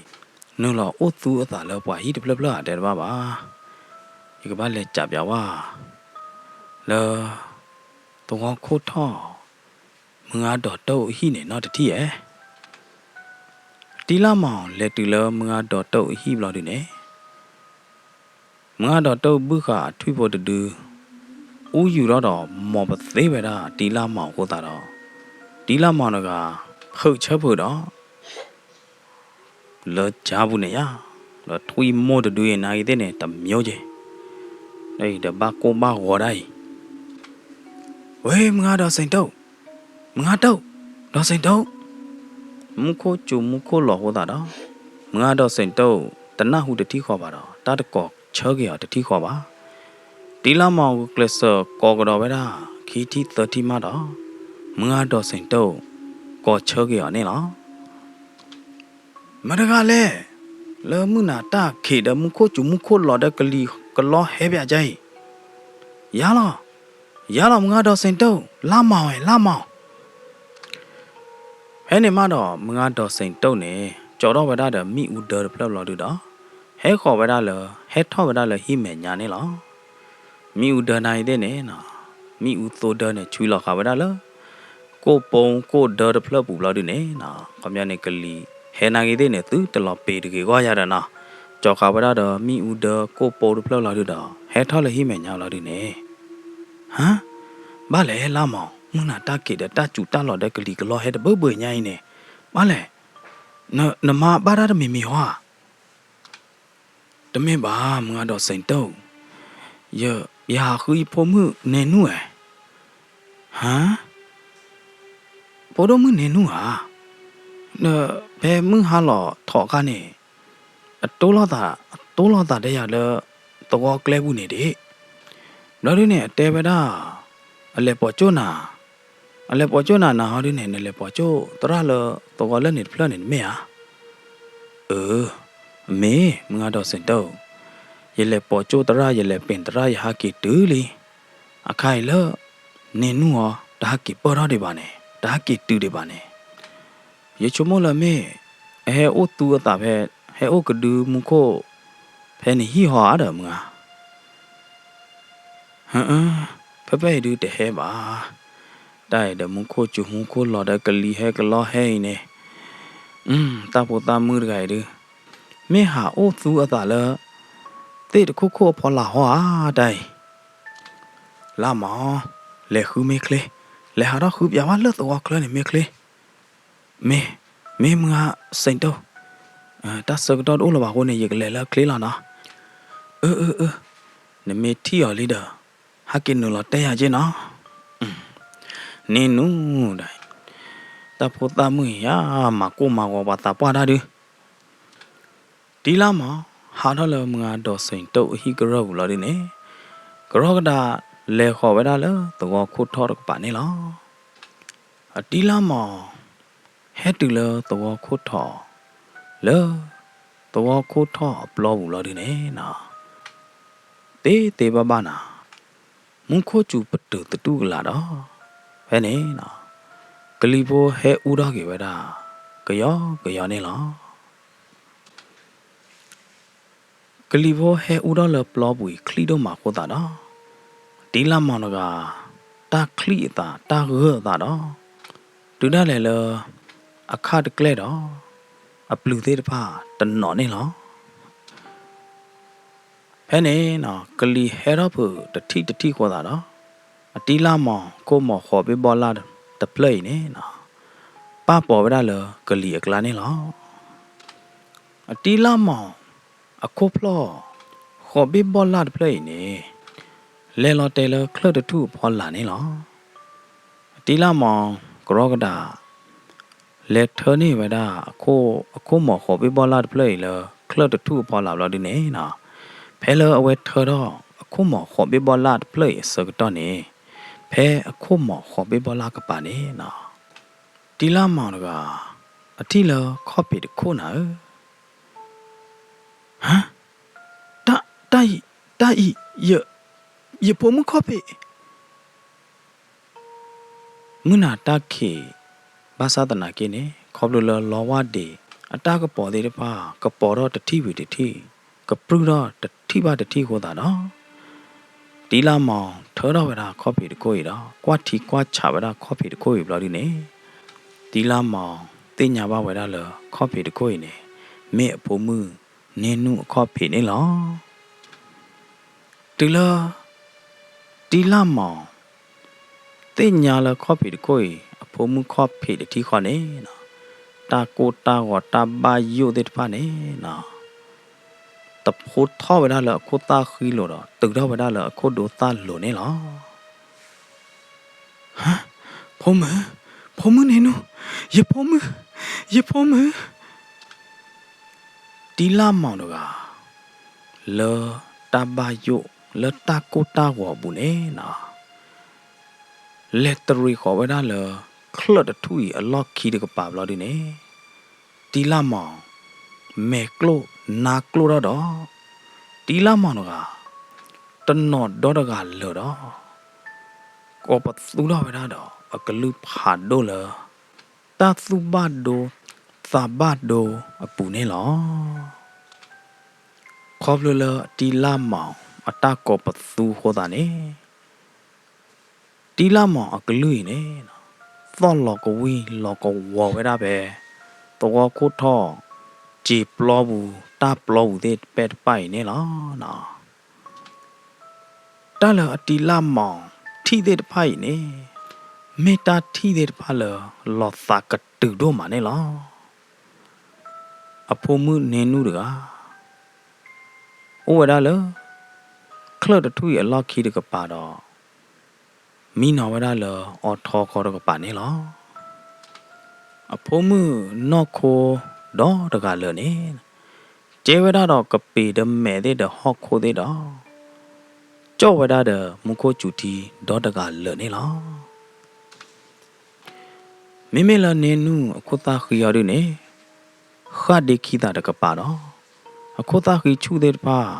နုာ်လီၤအိၣ်သူအသးလၢပှၤဟံၣ်တဖျၢၣ်ဖျၢၣ်ဧါ တဲတဘၣ်ဘၣ်. ယကဘၣ်လဲၤစးပၠးဝဲ လၢ သဝီခိၣ်ထီၣ် မုၢ်ဂၤဒီးတၢ်အဟံၣ်န့ၣ် နီတထံၣ်ဧါ. တံလါမီၤလဲၤတုၤလၢမုၢ်ဂၤဒီးတၢ်အဟံၣ်ဘျီဒုန့ၣ် မုၢ်ဂၤဒီးတၢ်ဘုၣ်ဃာ်အထွံၣ်ဖိတဒု အူယူၤထီၣ်ဒီး မိာ်ပသ့ဝဲဒၣ်တံလါမီၤအဃိသတးဒီး တံလါမီၤတဂၤ ဖုးဆၢဖုးဒီး လၢကၠါပူၤန့ၣ်ယါ, ဒီးထွံၣ်မိၢ်တဒုအံၤနၤဂ့ၤသ့ၣ်န့ၣ် တမျိုးက့ၤ, ဒီးအံၤဒီးဘၣ်ကိၢ်ဘၣ်ဂီၤဒၣ်အံၤ, ဝဲမုၢ်ဂၤဒီးစ့ၣ်တိၣ်, မုၢ်ဂၤတိၣ်, ဒီးစ့ၣ်တိၣ်, မူခိၣ်စူၤမူခိၣ်လီၤအဃိသတးဒီး မုၢ်ဂၤဒီးစ့ၣ်တိၣ် တနၢ်ဟူတထံၣ်ဃီဘၣ်ဒီး တၢ်တကိးဆၢက့ၤအီၤတထံၣ်ဃီဘၣ်. တံလါမီၤဂုာ်ကျဲးစၢးကိးကဒီးဝဲဒၣ်ခံထံၣ်သၢထံၣ်မးဒီး မုၢ်ဂၤဒီးစ့ၣ်တိၣ် ကိးဆၢက့ၤအီၤန့ၣ်လီၤ. မတၤတဂၤလဲၣ်, လၢမုၢ်နၤတၢ်ခံးဒီးမူခိၣ်စူၤမူခိၣ်လီၤဒီးကလံၤကလီဟဲပၠးကါအံၤ, ယၤလီၤ, ယၤလီၤ မုၢ်ဂၤဒီးစ့ၣ်တိၣ်, လါမီၤဝဲ လါမီၤ. ဖဲန့ၣ်မးဒီး မုၢ်ဂၤဒီးစ့ၣ်တိၣ်န့ၣ် ကၠီထီၣ်ဝဲဒၣ်ဒီးမ့ၣ်အူဒၢတဖျၢၣ်ဘျီဒုဒီး ဟဲဃီၤဝဲဒၣ်လၢ ဟဲထီၣ်ဝဲဒၣ်လၢဟံၣ်မဲာ်ညါန့ၣ်လီၤ. မ့ၣ်အူဒၢနၤအံၤသ့ၣ်န့ၣ်နီၤ, မ့ၣ်အူသိဒၢန့ၣ် ဆွံလီၤဃာ်ဝဲဒၣ်လၢ ကိၣ်ပိကိၣ်ဒၢတဖျၢၣ်ပူၤဘျီဒုန့ၣ်နီၤ, ခီပညီန့ၣ်ကလံၤဟဲနၤဂ့ၤသ့ၣ်န့ၣ် သုတလီၤပ့ၤတဂ့ၤဂီၢ်ယၤဒီးနီၤ, ကၠီဃာ်ဝဲဒၣ်ဒီးမ့ၣ်အူဒၢကိၣ်ပိတဖျၢၣ်ဘျီဒုဒီး ဟဲထီၣ်လၢဟံၣ်မဲာ်ညါဘျီဒုန့ၣ် ဟါ, ဘၣ်လဲၣ်လါမီၤ, မုၢ်နၤတၢ်ခံးဒီးတၢ်စူၤတၢ်လီၤဒီးကလံၤကလီဟဲတဘၢဘၢညါအံၤန့ၣ်, ဘၣ်လဲၣ်, နမါဘၣ်တၢ်တမံၤမံၤဟီဧါ. တမ့ၢ်ဘၣ် မုၢ်ဂၤဒီးစ့ၣ်တိၣ်, ယဟးဃုယဖိမုၣ်နဲနူၣ်ဧါ. ဟါ, ဖိဒိၣ်မုၣ်နဲနူၣ်ဧါ. ဖဲမုၢ်ဟါလီၤထီၣ်အခါန့ၣ် အတိၢ်လိာ်သး, အတိၢ်လိာ်သးဒီးယၤလၢသဝီကျဲပူၤန့ၣ်ဒၣ်, ဘျီဒုန့ၣ် အတဲဝဲဒၣ်, အလဲၤပိာ်ကၠိၣ်နၤ, အလဲၤပိာ်ကၠိၣ်နၤနၤဟီဒုန့ၣ် နလဲၤပိာ်ကၠိၣ်သရၣ်လၢသဝီလၢန့ၣ်တဖျၢၣ်န့ၣ် တမ့ၢ်ဧါ. အၢ, မ့ၢ်မုၢ်ဂၤဒီးစ့ၣ်တိၣ်, ယလဲၤပိာ်ကၠိၣ်သရၣ် ယလဲၤပ့ၤသရၣ် ယဟးက့ၤတုၤလံ, အခါအံၤလၢ နဲနူၣ်အီၤ တဟးက့ၤပၢၢ်ထီၣ်ဒံးဘၣ်န့ၣ် တဟးက့ၤတုၤဒံးဘၣ်န့ၣ်, ယဆိကမိၣ်လၢမ့ၢ် အဟဲအိၣ်သူအသးဖဲ ဟဲအိၣ်ကဒုမူခိၣ် ဖဲနဟံၣ်ဟီဧါဒီးမုၢ်ဧါ. ဟၢ, ဖဲဖဲအံၤဒုတဟဲဘၣ်. တၢ်အံၤဒီးမူခိၣ်စူၤမူခိၣ်လီၤဒီးကလံၤဟဲကလီဟဲအံၤန့ၣ်, တၢ်ဖိသၣ်မုၣ်တဂၤအံၤဒု မ့ၢ်ဟးအိၣ်သူအသးလၢ သ့ၣ်တခိၣ်ခိၣ်အဖီလာ်ဟီဧါတၢ်အံၤ. လါမီၤ, လဲၤဃုမ့ၢ်ချ့, လဲၤဟးထီၣ်ဃုပၠးဝဲလၢသဝီချၢန့ၣ်မ့ၢ်ချ့. မ့ၢ်, မ့ၢ်မုၢ်ဂၤစ့ၣ်တိၣ်, တၢ်ဆၢကတီၢ်တအိၣ်လၢၤဘၣ်အဃိန့ၣ် ယကလဲၤလၢချ့လီၤနီၤ. အၢ, အၢ, အၢ, နမ့ၢ်ထံၣ်အီၤလံဒီး ဟဲက့ၤနုာ်လီၤတဲယၤက့နီၤ. န့ၣ်နူၤဒီး တၢ်ဖိသၣ်မုၣ်အံၤဧါ မၤကိၢ်မၤဂီၤပှၤသးပှၢ်တၢ်ဒု တံလါမီၤ ဟးထီၣ်လၢမုၢ်ဂၤဒီးစ့ၣ်တိၣ်အဟံၣ်ကရၢၢ်ပူၤလီၤဒုန့ၣ်, ကရီကဒး လဲၤဃီၤဝဲဒၣ်လၢသဝီခိၣ်ထီၣ်တကပၤန့ၣ်လီၤ. အတံလါမီၤ ဟဲတုၤလၢသဝီခိၣ်ထီၣ် လၢ သ သဝီခိၣ်ထီၣ်အပျီပူၤလီၤဒုန့ၣ်နီၤ, သ့သ့ဘၣ်ဘၣ်နၤ, မူခိၣ်စူၤပတုာ်သတူၢ်ကလာ်ဒီး, ဖဲန့ၣ်နီၤ, ကလံၤဖိဟဲအူထီၣ်က့ၤဝဲဒၣ် ကယီကယီန့ၣ်လီၤ. ကလံၤဖိဟဲအူထီၣ်လၢပျီပူၤအံၤ ချံၣ်ဒိၣ်မးအဃိသတးဒီး, တံလၢ်မီၢ်တဂၤ တၢ်ချံၣ်အသး တၢ်ဂၢၢ်အသးဒီး, တုၤဒၣ်လဲာ်လၢ အခၣ်တကျဲၢ်ဒီး အပျုၤသ့ၣ်တဖၣ်တနီၤန့ၣ်လီၤ. ဖဲန့ၣ်နီၤ ကလံၤဟဲထီၣ်ဖုးတထံၣ်တထံၣ်အဃိသတးဒီး, အတံလၢ်မီၢ်ခိၣ်မီၢ်ဃိးဘ့ၣ်ဘီၣ်လၢ်တဖျၢၣ်အံၤန့ၣ်နီၤ, ပၢ်ပိာ်ဝဲဒၣ်လၢကလံၤအကျါန့ၣ်လီၤ. အတံလၢ်မီၢ်အခိၣ်ဖျီၣ် ဃိးဘ့ၣ်ဘီၣ်လၢ်တဖျၢၣ်အံၤန့ၣ်, လဲၤလီၤတဲာ်လၢချၢၣ်တထူၣ်အဖီလာ်န့ၣ်လီၤ. အတံလၢ်မီၢ်ကရီကဒး လဲၤထၢန့ၢ်ဝဲဒၣ် အခိၣ်မီၢ်ဃိးဘ့ၣ်ဘီၣ်လၢ်တဖျၢၣ်အံၤလၢ ချၢၣ်တထူၣ်အဖီလာ်ဘျီဒုန့ၣ်နီၤ, ဖဲလၢအဝဲထၢထီၣ်အခိၣ်မီၢ်ဃိးဘ့ၣ်ဘီၣ်လၢ်တဖျၢၣ်အံၤအဆၢကတီၢ်န့ၣ်, ဖဲအခိၣ်မီၢ်ဃိးဘ့ၣ်ဘီၣ်လၢ်ကပၤန့ၣ်နီၤ, တံလၢ်မီၢ်တဂၤ အထံၣ်လၢခီၣ်ဖံးတခိၣ်နၤဧၢ, ဟါ, တၢ်, တၢ်အံၤ, တၢ်အံၤ, ယ, ယဖိမုၣ်ခီၣ်ဖံး မုၢ်နၤတၢ်ခံး, ဘၣ်ဆၣ်သနာ်က့န့ၣ် ခီဖျိလၢလီဝၢ်ဒ့ အတၢ်ကပီၤသ့ၣ်တဖၣ် ကပီၤထီၣ်တထံၣ်ဝံၤတထံၣ်, ကပြုၢ်ထီၣ်တထံၣ်ဘၣ်တထံၣ်အဃိသတးဒီး, တံလၢ်မီၢ်ထၢထီၣ်ဝဲဒၣ်ခီၣ်ဖံးတခိၣ်အံၤဒီး ကွၢ်ထံကွၢ်ဆးဝဲဒၣ်ခီၣ်ဖံးတခိၣ်အံၤဘျီဒုန့ၣ်, တံလၢ်မီၢ်သ့ၣ်ညါဘၣ်ဝဲဒၣ်လၢခီၣ်ဖံးတခိၣ်အံၤန့ၣ် မ့ၢ်အဖိမုၣ်န့ၢ်နူၢ်အခီၣ်ဖံးန့ၣ်လီၤ. တုၤလၢ တံလၢ်မီၢ် သ့ၣ်ညါလၢခီၣ်ဖံးတခိၣ်အံၤ အဖိမုၣ်ခီၣ်ဖံးတထံၣ်ဃီန့ၣ်နီၤ, တၢ်ကိၢ်တၢ်ဂီၤတၢ်ဘၣ်ယိၣ်သ့ၣ်တဖၣ်န့ၣ်နီၤ, တဖိထီၣ်ဝဲဒၣ်လၢအခိၣ်သၣ်ဃံလိၤဒီး တုၤထီၣ်ဝဲဒၣ်လၢအခိၣ်ဒိသၣ်လိၤန့ၣ်လီၤ. ဟါ, ဖိမုၣ်, ဖိမုၣ်န့ၣ်နူၢ်, ယဖိမုၣ်, ယဖိမုၣ် တံလၢ်မီၢ်တဂၤ လၢတၢ်ဘၣ်ယိၣ် လၢတၢ်ကိၢ်တၢ်ဂီၤအပူၤန့ၣ်နီၤ, လဲၤတရံးဃီၤဝဲဒၣ်လၢ ချၢၣ်တထူၣ်အံၤအလီၢ်ခံတကပၤဘျီဒုန့ၣ်, တံလၢ်မီၢ် မဲာ်ကျိၣ်နါကျိၣ်ထီၣ်ဒီး, တံလၢ်မီၢ်တဂၤ တနီၤဒီတဂၤလၢာ်ဒီး ကိးပသူထီၣ်ဝဲဒၣ်ဒီး အကလုၢ်ဖးဒိၣ်လၢ တၢ်သူၣ်ဘၣ်ဒိသးဘၣ်ဒိအပူၤန့ၣ်လီၤ. ခီဖျိလၢတံလၢ်မီၢ်အတၢ်ကိးပသူအဃိသတးန့ၣ်, တံလၢ်မီၢ်အကလုၢ်အံၤန့ၣ် သီၣ်လီၤကဝံၣ်လီၤကဝီၤဝဲဒၣ်ဖဲ သဝီခိၣ်ထီၣ် စံာ်ပျီပူၤတၢ်ပျီပူၤသ့ၣ်တဖၣ်တဖၣ်အံၤန့ၣ်လီၤ. တၢ်လၢအတံလၢ်မီၢ်ထံၣ်သ့ၣ်တဖၣ်အံၤန့ၣ် မ့ၢ်တၢ်ထံၣ်သ့ၣ်တဖၣ်လၢလီၤသးကတုၤဒိၣ်မးန့ၣ်လီၤ. အဖိမုၣ်န့ၢ်နူၢ်တဂၤ အိၣ်ဝဲဒၣ်လၢ ချၢၣ်တထူၣ်အံၤအလီၢ်ခံတကပၤဒီး မံနီၤဝဲဒၣ်လၢအီထီဃီတကပၤန့ၣ်လီၤ. အဖိမုၣ်နီၢ်ခိဒီတဂၤလၢာ်န့ၣ် ကဲဝဲဒၣ်ဒီးကပ့ၤဒီးမဲးသ့ၣ်ဒီးဟီၣ်ခိၣ်သ့ၣ်ဒီး ကၠီၣ်ဝဲဒၣ်ဒီးမူခိၣ်စူၤထံဒီတဂၤလၢာ်န့ၣ်လီၤ. မ့မ့ၢ်လၢန့ၢ်နူၢ်အခိၣ်သၣ်ဃံအီၤဒုန့ၣ် ဃၣ်ဒ့ခံသးတကပၤဒီး အခိၣ်သၣ်ဃံဆူၣ်သ့ၣ်တဖၣ်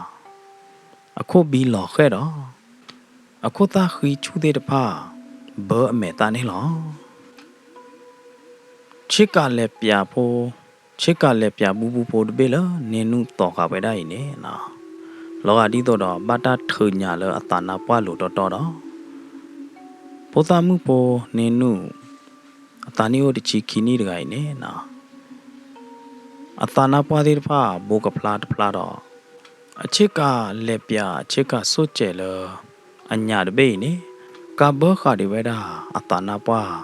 အခိၣ်ဘံလီၤဃဲၣ်ဒီး အခိၣ်သၣ်ဃံဆူၣ်သ့ၣ်တဖၣ် ဘၢအမဲာ်သၣ်န့ၣ်လီၤ. ဆ့ကၤလဲၤပၠးဖိ, ဆ့ကၤလဲၤပၠးဘူၣ်ဘူၣ်ဖိတဘ့ၣ်လၢန့ၢ်နူၢ်သီဃာ်ဝဲဒၣ်အံၤန့ၣ် လီၤဂာ်ဒ်သိးဒီးဘၣ်တၢ်ထုးညၣ်လၢအသးနါပှၢ်လိၤတီတီဒီး ဖိသၣ်မုၣ်ဖိန့ၢ်နူၢ် အသးနံၣ်အိၣ်တဆံခံနံၣ်တဂၤအံၤန့ၣ် အသးနါပှၢ်သ့ၣ်တဖၣ်ဘိကဖျါတဖျါဒီး အဆ့ကၤလဲၤပၠး အဆ့ကၤဆိၣ်စဲးလၢအညၣ်တဘ့ၣ်အံၤန့ၣ် ကးဘၢဃာ်ဒံးဝဲဒၣ်အသးနါပှၢ်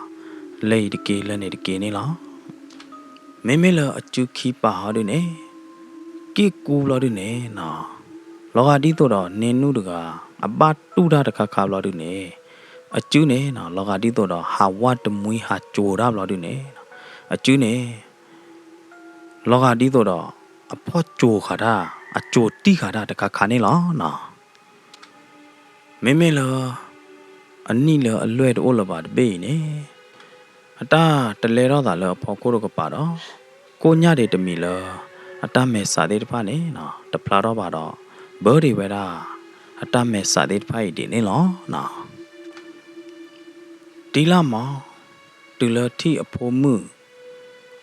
လၢအံၤတက့ၢ်လၢန့ၣ်တက့ၢ်န့ၣ်လီၤ. မ့မ့ၢ်လၢအစုခံပာ်ဟီဒုန့ၣ် က့ၣ်ကူဘျီဒုန့ၣ် လီၤဂာ်ဒ်သိးဒီးန့ၢ်နူၢ်တဂၤ အဘၣ်တူၢ်တၢ်တခါခါဘျီဒုန့ၣ် အစုန့ၣ် လီၤဂာ်ဒ်သိးဒီးဟးဝၢ်တမှံဟးစိၤတၢ်ဘျီဒုန့ၣ် အစုန့ၣ် လီၤဂာ်ဒ်သိးဒီး အဖီၣ်စိၤဃာ်တၢ် အစိၤတံၢ်ဃာ်တၢ်တခါခါန့ၣ်လီၤ. မ့မ့ၢ်လၢ အနံၣ်လၢအလွဲၢ်တအိၣ်လၢၤဘၣ်တဘ့ၣ်အံၤန့ၣ် အတၢ်တလဲထီၣ်သးလၢအဖီခိၣ်တကပၤဒီး ကိၣ်ညၣ်ဒံးတမံၤလၢ အတၢ်မဲာ်ဆှးသ့ၣ်တဖၣ်န့ၣ်နီၤ တဖျါထီၣ်ဘၣ်ဒီး ဘၢဒံးဝဲဒၣ် အတၢ်မဲာ်ဆှးသ့ၣ်တဖၣ်အံၤဒ်န့ၣ်လီၤနီၤ. တံလၢ်မီၤ တုၤလၢထံၣ်အဖိမုၣ်,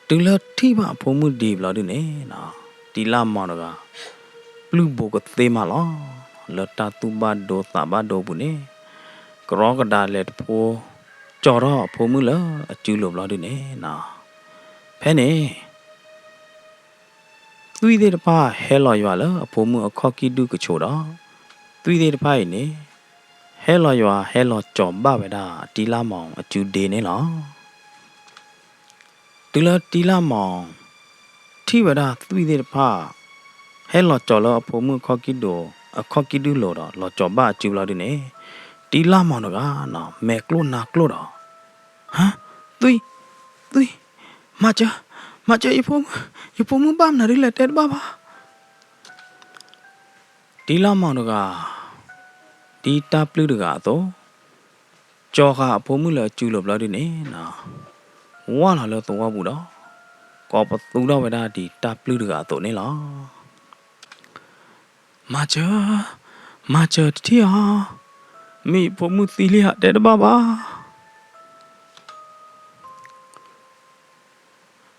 တုၤလၢထံၣ်ဘၣ်အဖိမုၣ်ဒံးဘျီဒုန့ၣ်နီၤ, တံလၢ်မီၤတဂၤ ပျုၢ်ဘိကသ့မးလီၤ. လၢတၢ်သူၣ်ဘၣ်ဒိသးဘၣ်ဒိပူၤန့ၣ် ကရီကဒါလဲၤတဖိ ကၠီထီၣ်အဖိမုၣ်လၢအစုလိၤဘျီဒုန့ၣ်နီၤ, ဖဲန့ၣ် သွံၣ်သ့ၣ်တဖၣ်ဟဲလီၤယွၤလၢအဖိမုၣ်အခီၣ်ကံၢ်ဒုၣ်ကဆိးဒီး သွံၣ်သ့ၣ်တဖၣ်အံၤန့ၣ် ဟဲလီၤယွၤဟဲလီၤကၠီၤဘၣ်ဝဲဒၣ်တံလၢ်မီၤအစုဒ့န့ၣ်လီၤ. တုၤလၢတံလၢ်မီၤ ထံၣ်ဝဲဒၣ်သွံၣ်သ့ၣ်တဖၣ် ဟဲလီၤကၠီၤလၢအဖိမုၣ်အခီၣ်ကံၢ်ဒိၣ် အခီၣ်ကံၢ်ဒုၣ်လိၤဒီး လီၤကၠီၤဘၣ်အစုဘျီဒုန့ၣ် တံလၢ်မီၤတဂၤနီၤ မဲာ်ကျိၣ်နါကျိၣ်ဒီး ဟါ, သွံၣ်, သွံၣ်, မၤစၢၤ, မၤစၢၤယဖိမုၣ်, ယဖိမုၣ်ဘၣ်မနုၤဒ်လဲၣ်တဲတဘၣ်ဘၣ်. တံလၢ်မီၤတဂၤ ဒ်တၢ်ပျုၢ်တဂၤအသိး ကၠီဃာ်အဖိမုၣ်လၢအစုလိၤဘျီဒုန့ၣ်နီၤ ဝၢ်လီၤလၢသဝီပူၤဒီး ကိးပသူထီၣ်ဝဲဒၣ်ဒ်တၢ်ပျုၢ်တဂၤအသိးန့ၣ်လီၤ. မၤစၢၤ, မၤစၢၤတထံၣ်ဧါ, မ့ၢ်ယဖိမုၣ်သံလံဧါတဲတဘၣ်ဘၣ်.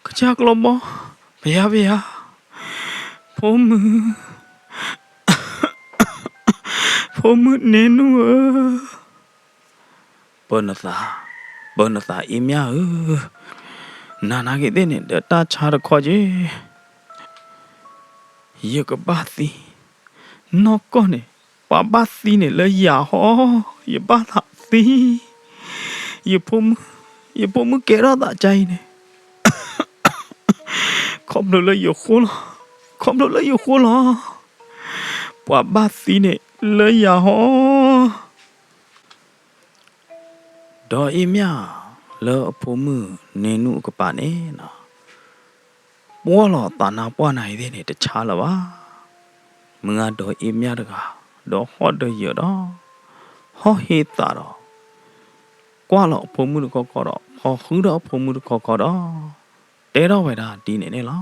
ကစၢ်ကျီဘီ, ပယါပယါ, ဖိမုၣ်, ဖိမုၣ်န့ၢ်နူၢ်ဧၢ, ပၢနသး, ပၢနသးအ့မၠၣ်ဧၢ, နၤနာ်က့ၤသ့ၣ်န့ၣ် ဒီးတၢ်ဆါတခီက့ၤ ယကဘၣ်သံ, နီၢ်ကီၢ်န့ၣ် ပှၤဘၣ်သံန့ၣ်လၢယၤဟီ, ယဘၣ်သးသံ, ယဖိမုၣ်, ယဖိမုၣ်ကဲထီၣ်သးကါအံၤန့ၣ် ခီဖျိလၢယဃိလီၤ, ခီဖျိလၢယဃိလီၤ, ပှၤဘၣ်သံန့ၣ်လၢယၤဟီ. ဒီးအ့မၠၣ်လၢအဖိမုၣ်န့ၢ်နူၢ်အကပၤန့ၣ်နီၤ ပှီၢ်လီၤသးနါပှၢ်နၤအံၤသ့ၣ်န့ၣ် တဆါလၢၤဘၣ်. မုၢ်ဂၤဒီးအ့မၠၣ်တဂၤ ဒီးဟီၣ်ဒီးယၢၤဒီး ဟီၣ်ဟ့သးဒီး ကွၢ်လီၤအဖိမုၣ်တခီခီဒီး ဖီဃုာ်ဒီးအဖိမုၣ်တခီခီဒီး တဲထီၣ်ဝဲဒၣ်ဒ်န့ၣ်န့ၣ်လီၤ.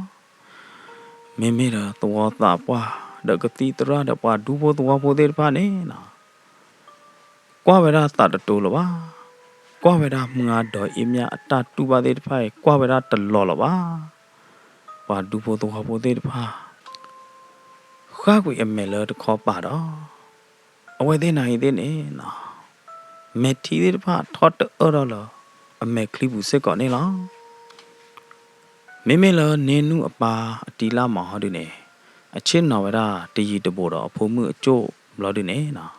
မ့မ့ၢ်ဒီးသဝီသးပှၢ် ဒီးကသံၣ်သရၣ်ဒီးပှၤဒူဖိသဝီဖိသ့ၣ်တဖၣ်န့ၣ်နီၤ ကွၢ်ဝဲဒၣ်သးတတိၤလၢၤဘၣ်. ကွၢ်ဝဲဒၣ်မုၢ်ဂၤဒီးအ့မၠၣ်အတၢ်တူၢ်ဘၣ်သ့ၣ်တဖၣ်အံၤ ကွၢ်ဝဲဒၣ်တလီၤလၢၤဘၣ်. ပှၤဒူဖိသဝီဖိသ့ၣ်တဖၣ် ဃၣ်ကွံာ်အမဲာ်လၢတခီပၤဒီး အဝဲသ့ၣ်နၤအံၤသ့ၣ်န့ၣ်နီၤ မဲာ်ထံသ့ၣ်တဖၣ်ထီၣ်တအၢၣ်ထီၣ်လၢအမဲာ်ချံပူၤစ့ၢ်ကီးန့ၣ်လီၤ. မ့မ့ၢ်လၢန့ၢ်နူၢ်အပၢ်အတံလၢ်မီၤဟီဒုန့ၣ် အဆ့ၣ်နီၤဝဲဒၣ်တယံၤတဘူးဒီးအဖိမုၣ်အကၠိၣ်ဘျီဒုန့ၣ်နီၤ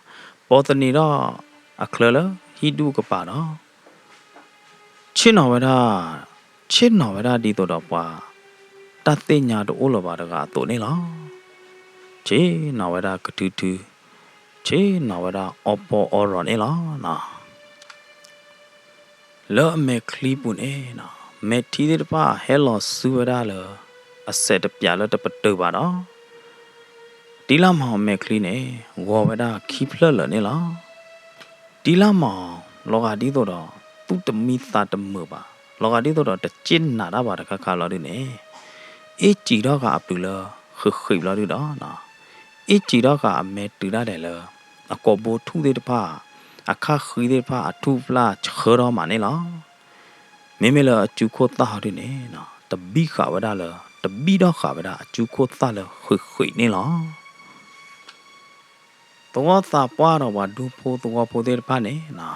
ပိာ်သနံးထီၣ်အချၢလၢဟံၣ်ဒူၣ်ကပၤဒီး ဆ့ၣ်နီၤဝဲဒၣ်, ဆ့ၣ်နီၤဝဲဒၣ်ဒ်သိးဒီးပှၤ တၢ်သ့ၣ်ညါတအိၣ်လၢၤဘၣ်တဂၤအသိးန့ၣ်လီၤ. ဆ့ၣ်နီၤဝဲဒၣ်ကထုထု, ဆ့ၣ်နီၤဝဲဒၣ်အီပီအီရီၤန့ၣ်လီၤ. လၢအမဲာ်ချံပူၤန့ၣ်နီၤ မဲာ်ထံသ့ၣ်တဖၣ်ဟဲလီၤဆူဝဲဒၣ်လၢ အစဲးတပျးလၢတပတုာ်ဘၣ်ဒီး တံလၢ်မီၤအမဲာ်ချံန့ၣ် ဂီၤဝဲဒၣ်ခံဖျၢၣ်လၢာ်န့ၣ်လီၤ. တံလၢ်မီၤ လီၤဂာ်ဒ်သိးဒီး သူၣ်တမံသးတမုာ်ဘၣ်, လီၤဂာ်ဒ်သိးဒီးတစ့ၣ်နးတၢ်ဘၣ်တခါခါလီၤဒုန့ၣ်, အ့ၣ်စံးထီၣ်ဃာ်အပျုၤလၢဃံးဃံးဘျီဒုဒီး အ့ၣ်စံးထီၣ်ဃာ်အမဲာ်တုၤဒၣ်လဲာ်လၢ အကိာ်ဘိထူၣ်သ့ၣ်တဖၣ်, အခၣ်ဃံသ့ၣ်တဖၣ် အထူၣ်ဖျၢၣ်ဆှၢထီၣ်မးန့ၣ်လီၤ. မ့မ့ၢ်လၢအစုခိၣ်သၣ်ဟီဒုန့ၣ် တဘံၣ်ဃာ်ဝဲဒၣ်လၢ တဘံၣ်ထီၣ်ဃာ်ဝဲဒၣ်အစုခိၣ်သၣ်လၢဃံးဃံးန့ၣ်လီၤ. သဝီသးပှၢ်ဒီးပှၤဒူဖိသဝီဖိသ့ၣ်တဖၣ်န့ၣ်နီၤ,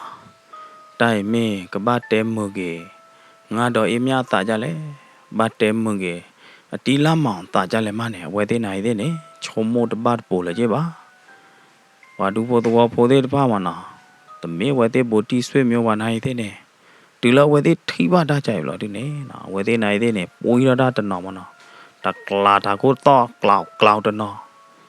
တၢ်အံၤမ့ၢ်ကဘၣ်တဲမုာ်က့ၤ မုၢ်ဂၤဒီးအ့ၣ်မၠၣ်အသးဒ်လဲၣ်, ဘၣ်တဲမုာ်က့ၤ အတံလၢ်မီၤအသးဒ်လဲၣ်မးန့ၣ် အဝဲသ့ၣ်နၤအံၤသ့ၣ်န့ၣ် ဆိကမိၣ်တဘၣ်တပိၤလၢၤက့ၤဘၣ်. ပှၤဒူဖိသဝီဖိသ့ၣ်တဖၣ်မးနီၤ, တမ့ၢ်အဝဲသ့ၣ်ဘိတံၢ်ဆွေမျိုးပှၤနၤအံၤသ့ၣ်န့ၣ်, တုၤလၢအဝဲသ့ၣ်ထံၣ်ဘၣ်တၢ်ကါအံၤဘျီဒုန့ၣ်နီၤ, အဝဲသ့ၣ်နၤအံၤသ့ၣ်န့ၣ် ပှံထီၣ်တၢ်တနီၤမးနီၤ, တကျးတၢ်ခိၣ်သီၣ်ကျးကျးတနီၤ,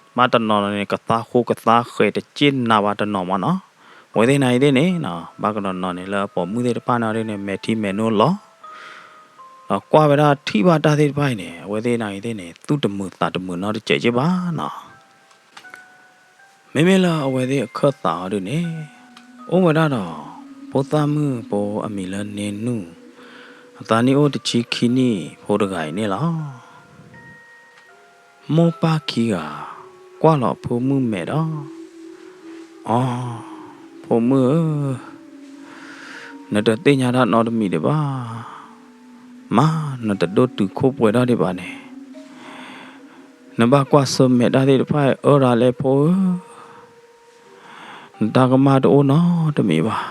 ဘၣ်တနီၤနီၤန့ၣ် ကသါဃိကသါဃဲၤတစ့ၣ်နးဘၣ်တနီၤမးနီၤ, အဝဲသ့ၣ်နၤအံၤသ့ၣ်န့ၣ်နီၤ, ဘၣ်ကနီၤနီၤန့ၣ် လၢအပိာ်မုၣ်သ့ၣ်တဖၣ်န့ၣ်ဒုန့ၣ် မဲာ်ထံမဲာ်နိလီၤ ဒီးကွၢ်ဝဲဒၣ်ထံၣ်ဘၣ်တၢ်သ့ၣ်တဖၣ်အံၤန့ၣ် အဝဲသ့ၣ်နၤအံၤသ့ၣ်န့ၣ် သူၣ်တမုာ်သးတမုာ်နီတစဲးက့ၤဘၣ်နီၤ. မ့မ့ၢ်လၢအဝဲသ့ၣ်အခၢၣ်သးအီၤဒုန့ၣ်, အိၣ်ဝဲဒၣ်ဒီး ဖိသၣ်မုၣ်ဖိအမံၤလၢန့ၢ်နူၢ်, အသးနံၣ်အိၣ်တဆံခံနံၣ်ဖိတဂၤအံၤန့ၣ်လီၤ. မိၢ်ပၢ်ခံဂၤ ကွၢ်လီၤအဖိမုၣ်မဲာ်ဒီး, အိ, ဖိမုၣ်ဧၢ, နတသ့ၣ်ညါတၢ်နီတမံၤဒံးဘၣ်, မ့ၢ်နတဒိၣ်တုာ်ခိၣ်ပှဲၤထီၣ်ဒံးဘၣ်န့ၣ်, နဘၣ်ကွၢ်ဆၢၣ်မဲာ်တၢ်သ့ၣ်တဖၣ်အံၤ အၢရၤလဲၣ်ဖိဧၢ, နတၢ်ကမၣ်တအိၣ်နီတမံၤဘၣ်.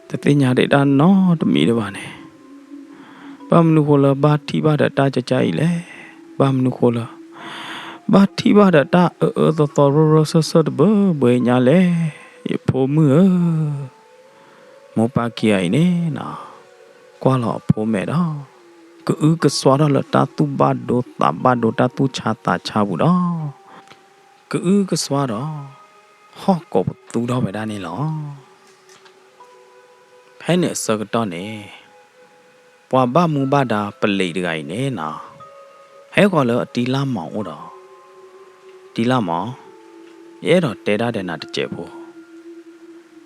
တသ့ၣ်ညါဒံးတၢ်နီတမံၤဒံးဘၣ်န့ၣ်, ဘၣ်မနုၤဃိလၢဘၣ်ထံၣ်ဘၣ်ဒီးတၢ်ကကါအံၤလဲၣ်. ဘၣ်မနုၤဃိလၢ ဘၣ်ထံၣ်ဘၣ်ဒီးတၢ်အၢအၢသီသီ ရၢရၢစၢၢ်စၢၢ်တဘၢဘှဲညါလဲၣ်, ယဖိမုၣ်ဧၢ. မိၢ်ပၢ်ခံဂၤအံၤန့ၣ် ကွၢ်လီၤအဖိမဲာ်ဒီး, ကအုကစွါထီၣ်လၢတၢ်သူၣ်ဘၣ်ဒိသးဘၣ်ဒိ တၢ်သူၣ်ဆါသးဆါပူၤဒီး, ကအုကစွါဒီး ဟီၣ်ကိးပသူထီၣ်ဝဲဒၣ်န့ၣ်လီၤ. ဖဲန့ၣ်အဆၢကတီၢ်န့ၣ်, ပှၤဘၣ်မူဘၣ်ဒါပလံးတဂၤအံၤန့ၣ်နီၤ, ဟဲဃီၤလၢအတံလၢ်မီၤအိၣ်ဒီး, တံလၢ်မီၤ, ယအဲၣ်ဒိးတဲတၢ်ဒီးနၤတစဲးဖိ,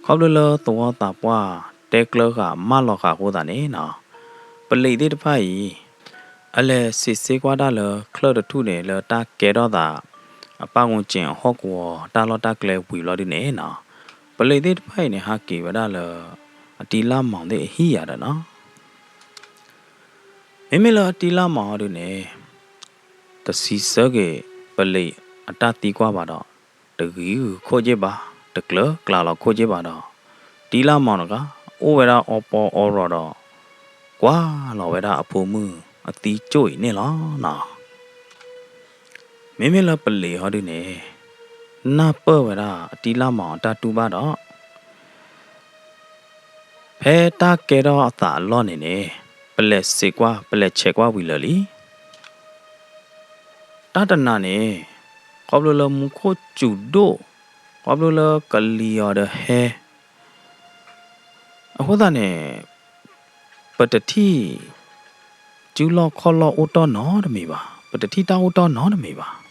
ခီဖျိလၢသဝီသးပှၢ်တဲကျၢဃာ်မၢလီၤဃာ်အဃိသတးန့ၣ်နီၤ, ပလံးသ့ၣ်တဖၣ်အံၤ အလဲၤစံးဆ့ကွၢ်တၢ်လၢချၢၣ်တထူၣ်န့ၣ် လၢတၢ်ကဲထီၣ်သး အပၣ်ဝူကၠ့ၣ်အဟီၣ်ကဝီၤ တၢ်လီၢ်တၢ်ကျဲဝံၤဘျီဒုန့ၣ်နီၤ, ပလံးသ့ၣ်တဖၣ်အံၤန့ၣ် ဟးက့ၤဝဲဒၣ်လၢ အတံလၢ်မီၤသ့ၣ်အဟံၣ်ယၤဒီးနီၤ. မ့မ့ၢ်လၢအတံလၢ်မီၤအီၤဒုန့ၣ်, တစံးဆၢက့ၤပလံးအတၢ်သံကွၢ်ဘၣ်ဒီး, တဂံၤဂုၤခိၣ်က့ၢ်ဘၣ်, တကျၢၤကျါလီၤခိၣ်က့ၢ်ဘၣ်ဒီး, တံလၢ်မီၤတဂၤ အိၣ်ဝဲဒၣ်အီပီအီရီၤဒီး ကွၢ်လီၤဝဲဒၣ်အဖိမုၣ်အသံကၠိၣ်အံၤန့ၣ်လီၤနီၤ. မ့မ့ၢ်လၢပလံးဟီဒုန့ၣ်, နၢ်ပၢၢ်ဝဲဒၣ်အတံလၢ်မီၤအတၢ်တူၢ်ဘၣ်ဒီး, ဖဲတၢ်ကဲထီၣ်အသးအလီၢ်န့ၣ်န့ၣ်, ပလဲၤစံးကွၢ် ပလဲၤဆဲးကွၢ်ဝံၤလၢာ်လံ. တၢ်တနၤန့ၣ်, ခီဖျိလၢမူခိၣ်စူၤဒိၣ်, ခီဖျိလၢကလံၤအီၤဒီးဟဲ အဃိသတးန့ၣ်, ပတထံၣ်စုလီၢ်ခီၣ်လီၢ်အိၣ်တီၢ်နီတမံၤဘၣ်, ပတထံၣ်တၢ်အိၣ်တီၢ်နီတမံၤဘၣ်.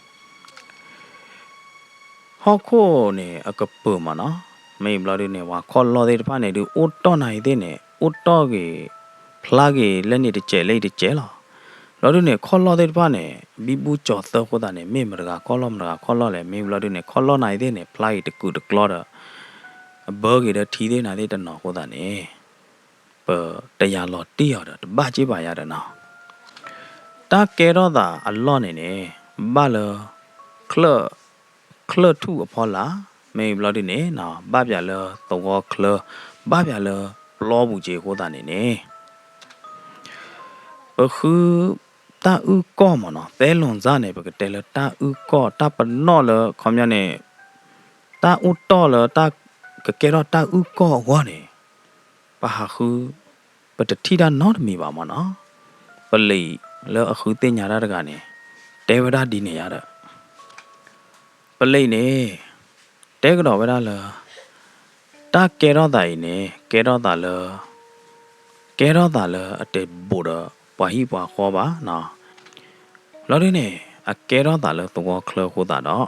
ဟီၣ်ခိၣ်န့ၣ်အကပၢၤမးနီၤ, မ့ၢ်ဘျီဒုန့ၣ် ပှၤခီၣ်လီၢ်သ့ၣ်တဖၣ်န့ၣ်ဒုး အိၣ်တီၢ်နၤအံၤသ့ၣ်န့ၣ် အိၣ်တီၢ်က့ၤ ဖျါက့ၤလၢန့ၣ်တစဲးလၢအံၤတစဲးလီၤ. ဘျီဒုန့ၣ် ခီၣ်လီၢ်သ့ၣ်တဖၣ်န့ၣ် ဘံဘူကၠီၤသၢဃိသတးန့ၣ် မ့ၢ်မတဂၤခီၣ်လီၢ် မတဂၤခီၣ်လီၢ်လဲၣ်, မ့ၢ်ဘျီဒုန့ၣ် ခီၣ်လီၢ်နၤအံၤသ့ၣ်န့ၣ် ဖျါက့ၤတကုာ်တကျီဒီး အဘၢက့ၤဒီးထံသ့ၣ်နၤသ့ၣ်တနီၤအဃိသတးန့ၣ် ပတယၤလီၤတံၢ်အီၤဒီး တဘၣ်က့ၢ်ဘၣ်ယၤဒီးနီၤ. တၢ်ကဲထီၣ်သးအလီၢ်န့ၣ်န့ၣ် ဘၣ်လၢ ချၢၣ်, ချၢၣ်ထူၣ်အဖီလာ်, မ့ၢ်ဘျီဒုန့ၣ် ဘၣ်ပၠးလၢသဝီချၢ, ဘၣ်ပၠးလၢပျီပူၤက့ၤအဃိသတးန့ၣ်န့ၣ် ပဃု တၢ်အုၣ်ကီၢ်မးနီၤ, သဲလိာ်စၢ်န့ၣ် ပကတဲလၢတၢ်အုၣ်ကီၢ် တၢ်ပနီၣ်လၢ ခီပညီန့ၣ် တၢ်အိၣ်တီၢ်လၢတၢ်ကကဲထီၣ်တၢ်အုၣ်ကီၢ်အဂီၢ်န့ၣ် ပဟးဃု ပတထံၣ်တၢ်နီတမံၤဘၣ်မးနီၤ. ပလံးလၢအဃုသ့ၣ်ညါတၢ်တဂၤန့ၣ် တဲဝဲဒၣ်ဒ်န့ၣ်ယါဒီး ပလံးန့ၣ် တဲကဒီးဝဲဒၣ်လၢ တၢ်ကဲထီၣ်သးအံၤန့ၣ် ကဲထီၣ်သးလၢ ကဲထီၣ်သးလၢအတဘူးဒီးပှၤဟံၣ်ပှၤဃီဘၣ်နီၤ. လီၤဒုန့ၣ် အကဲထီၣ်သးလၢသဝီချၢအဃိသတးဒီး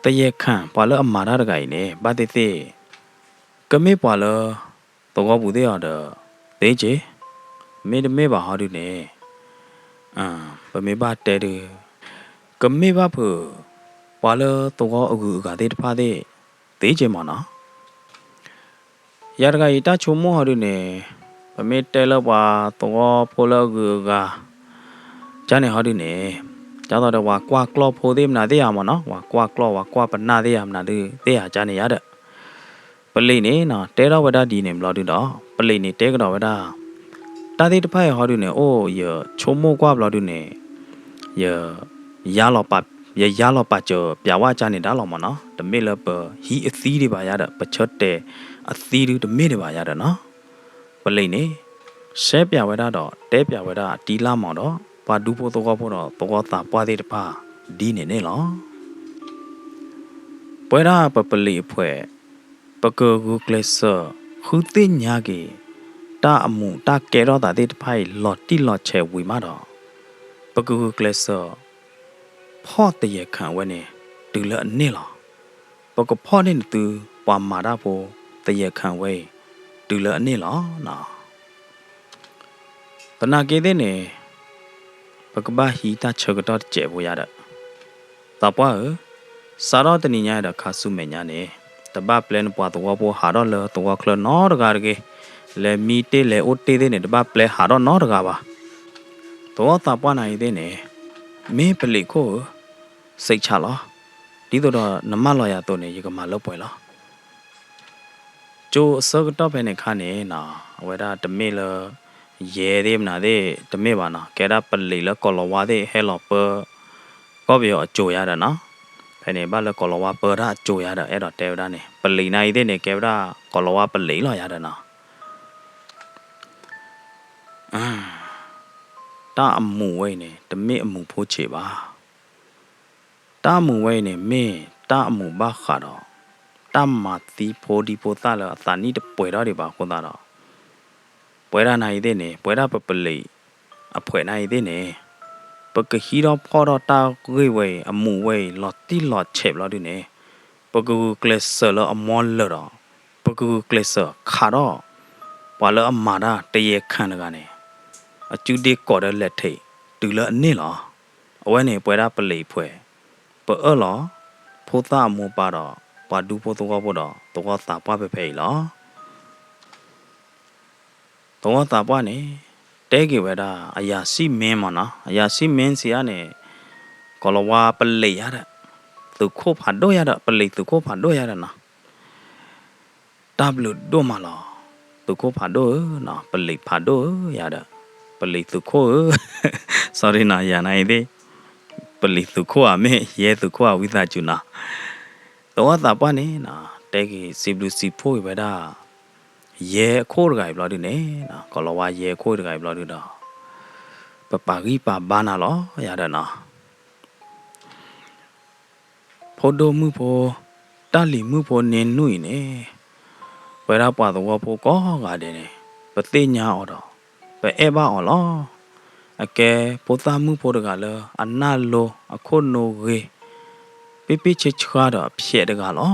သယဲးခၣ် ပှၤလၢအမၤတၢ်တဂၤအံၤန့ၣ် ဘၣ်သ့ၣ်သ့ၣ် ကမ့ၢ်ပှၤလၢ သဝီပူၤသ့ၣ်အီၤဒီး သ့က့ၤ, မ့တမ့ၢ်ဘၣ်ဟီဒုန့ၣ် ပမ့ၢ်ဘၣ်တဲဒု ကမ့ၢ်ဘၣ်ဖုး ပှၤလၢသဝီအဂုၤအဂၤသ့ၣ်တဖၣ်သ့ၣ် သ့က့ၤမးနီၤ. ယၤတဂၤအံၤတၢ်ဆိကမိၣ်ဟီဒုန့ၣ် ပမ့ၢ်တဲလၢပှၤသဝီဖိလၢအဂုၤအဂၤ ကန့ၣ်ဟီဒုန့ၣ် ဒ်သိးဒီးပှၤကွၢ်ကျီၢ်ဖိသ့ၣ်မနုၤသ့ၣ်ဧါမးနီၤ, ပှၤကွၢ်ကျီၢ် ပှၤကွၢ်ပနၢ်သ့ၣ်ဧါမနုၤသ့ၣ်ဧါ ကန့ၣ်ယါဒီး ပလံးန့ၣ် တဲထီၣ်ဝဲဒၣ်ဒ်န့ၣ်ဘျီဒုဒီး ပလံးန့ၣ်တဲကဒီးဝဲဒၣ် တၢ်သ့ၣ်တဖၣ်အံၤဟီဒုန့ၣ် အိၣ်ယဆိကမိၣ်ကွၢ်ဘျီဒုန့ၣ် ယ ယယါလီၤပာ်စၢၤပၠးဝဲကန့ၣ်ဒၣ်လီၤမးနီၤ. တမ့ၢ်လၢပဟံးအသံဒံးဘၣ်ယါဒီး ပဆၢတဲာ်အသံဒုတမ့ၢ်ဒံးဘၣ်ယါဒီးနီၤ. ပလံးန့ၣ် ရှဲပၠးဝဲဒၣ်ဒီး တဲပၠးဝဲဒၣ်အတံလၢ်မီၤဒီး ပှၤဒူဖိသဝီဖိဒီးသဝီသးပှၢ်သ့ၣ်တဖၣ် ဒ်န့ၣ်န့ၣ်လီၤ. ပဝဲဒၣ်ပပလံးအဖှဲး ပကဂုာ်ကျဲးစၢး ဃုသ့ၣ်ညါက့ၤ တၢ်အမူးတၢ်ကဲထီၣ်သးသ့ၣ်တဖၣ်အံၤ လီၤတံၢ်လီၤဆဲးဝံၤမးဒီး ပကဂုာ်ကျဲးစၢး ဖီၣ်သယဲးခၣ်ဝဲန့ၣ် တုၤလၢအန့ၢ်လီၤ. ပကဖီၣ်န့ၢ်နသု ပှၤမၤတၢ်ဖိ သယဲးခၣ်ဝဲအံၤ တုၤလၢအန့ၢ်လီၤ. သနာ်က့သ့ၣ်န့ၣ် ပကဘၣ်ဟံးတၢ်ဆၢကတီၢ်တစဲးဖိယၤဒီး, သးပှၢ်ဧၢ, စးထီၣ်တနံၤညါဒီးခါဆူမဲာ်ညါန့ၣ်, တဘၣ်ပျဲနပှၤသဝီဖိဟးထီၣ်လၢသဝီချၢနီတဂၤတဂ့ၤ, လဲၤမံတ့ၢ်လဲၤအိၣ်တ့ၢ်သ့ၣ်န့ၣ် တဘၣ်ပျဲဟးထီၣ်နီတဂၤဘၣ်. သဝီသးပှၢ်နၤအံၤသ့ၣ်န့ၣ်, မ့ၢ်ပလံးခိၣ်ဧၢ, စိတ်ချလီၤ, ဒ်သိးဒီးနမၢလီၤယၤအသိးန့ၣ် ယကမၤလၢပှဲၤလီၤ. ကၠိအဆၢကတီၢ်ဖဲန့ၣ်အခါန့ၣ်နီၤ, အဝဲဒၣ်တမ့ၢ်လၢ ယဲသ့ၣ်မနုၤသ့ၣ်တမ့ၢ်ဘၣ်နီၤ, ကဲဒၣ်ပလံးလၢကိၤလၤဝါသ့ၣ်ဟဲလီၤပၢ ကီၢ်ပယီၤအစိၤယၤဒီးနီၤ, ဖဲန့ၣ်ဘၣ်လၢကိၤလၤဝါပၢတၢ်အစိၤယၤဒီး အဲၣ်ဒိးတဲဝဲဒၣ်န့ၣ် ပလံးနၤအံၤသ့ၣ်န့ၣ် ကဲဝဲဒၣ်ကိၤလၤဝါပလံးလီၤယၤဒီးနီၤ. တၢ်အမူးဝဲအံၤန့ၣ် တမ့ၢ်အမူးဖိဆံးဘၣ်. တၢ်အမူးဝဲအံၤန့ၣ် မ့ၢ်တၢ်အမူးဘၣ်ဃးဒီး တၢ်မၤသံဖိဒံဖိသၣ်လၢအသးနံၣ်တပှဲၤထီၣ်ဒံးဘၣ်အဃိသတးဒီး, ပဝဲဒၣ်နၤအံၤသ့ၣ်န့ၣ် ပဝဲဒၣ်ပပလံးအဖှဲးနၤအံၤသ့ၣ်န့ၣ်, ပကဟံးထီၣ်ဖီၣ်ထီၣ်တၢ်ဂ့ၢ်ဝဲအံၤ အမူးဝဲအံၤ လီၤတံၢ်လီၤဆဲးဘျီဒုန့ၣ်, ပကဂုာ်ကျဲးစၢးလၢအမီလၢာ်ဒီး, ပကဂုာ်ကျဲးစၢးခးထီၣ် ပှၤလၢအမၤတၢ်တယဲၢ်ခါတဂၤန့ၣ် အစုဒ့ကိးဒီးလဲၤထံးတုၤလၢအန့ၢ်လီၤ. အဝဲန့ၣ်ပဝဲဒၣ်ပလံးအဖှဲး, ပအၢၣ်လီၤ ဖိသၣ်အမိၢ်ပၢ်ဒီး ပှၤဒူဖိသဝီဖိဒီး သဝီသးပှၢ်ဖဲဖဲအံၤလီၤ. သဝီသးပှၢ်န့ၣ် တဲက့ၤဝဲဒၣ် အယၤစံၣ်မ့ၢ်မ့ၢ်နီၤ, အယၤစံၣ်မ့ၢ်စံးယါန့ၣ် ကိၤလၤဝါပလံးယါဒီး သုးခိၣ်ဖးဒိၣ်ယါဒီး ပလံးသုးခိၣ်ဖးဒိၣ်ယါဒီးနီၤ. တၢ်ဘျုးဒိၣ်မးလီၤ. သုးခိၣ်ဖးဒိၣ်ဧၢ, ပလံးဖးဒိၣ်ဧၢယၤဒီး, ပလံးသုးခိၣ်ဧၢ, sorry နီၤ ယၤနၤအံၤသ့ၣ်, ပလံးသုးခိၣ်ဧါ မ့ၢ်ယဲသုးခိၣ်ဧါ ဝံသးစူၤနီၤ. သဝီသးပှၢ်န့ၣ်နီၤ တဲက့ၤစံးဘျုးစံးဖှိၣ်က့ၤဝဲဒၣ် ယဲအခိၣ်တဂၤအံၤဘျီဒုန့ၣ်, ကိၤလၤဝါယဲအခိၣ်တဂၤအံၤဘျီဒုဒီး ပပာ်ဂံၢ်ပာ်ဘါနၤလီၤယၤဒီးနီၤ. ဖိဒိၣ်မုၣ်ဖိ, တၢ်လံၤမုၣ်ဖိန့ၢ်နူၢ်အံၤန့ၣ်, ပဝဲဒၣ်ပှၤသဝီဖိကိးဂၤဒဲးန့ၣ် ပသ့ၣ်ညါအီၤဒီး ပအဲၣ်ဘၣ်အီၤလီၤ. အကဲဖိသၣ်မုၣ်ဖိတဂၤလၢအနၢ်လိအခိၣ်နူာ်ဂ့ၤ, ပ့ၣ်ပ့ၣ်ဆှါဆှါဒီးအဖျဲးတဂၤလီ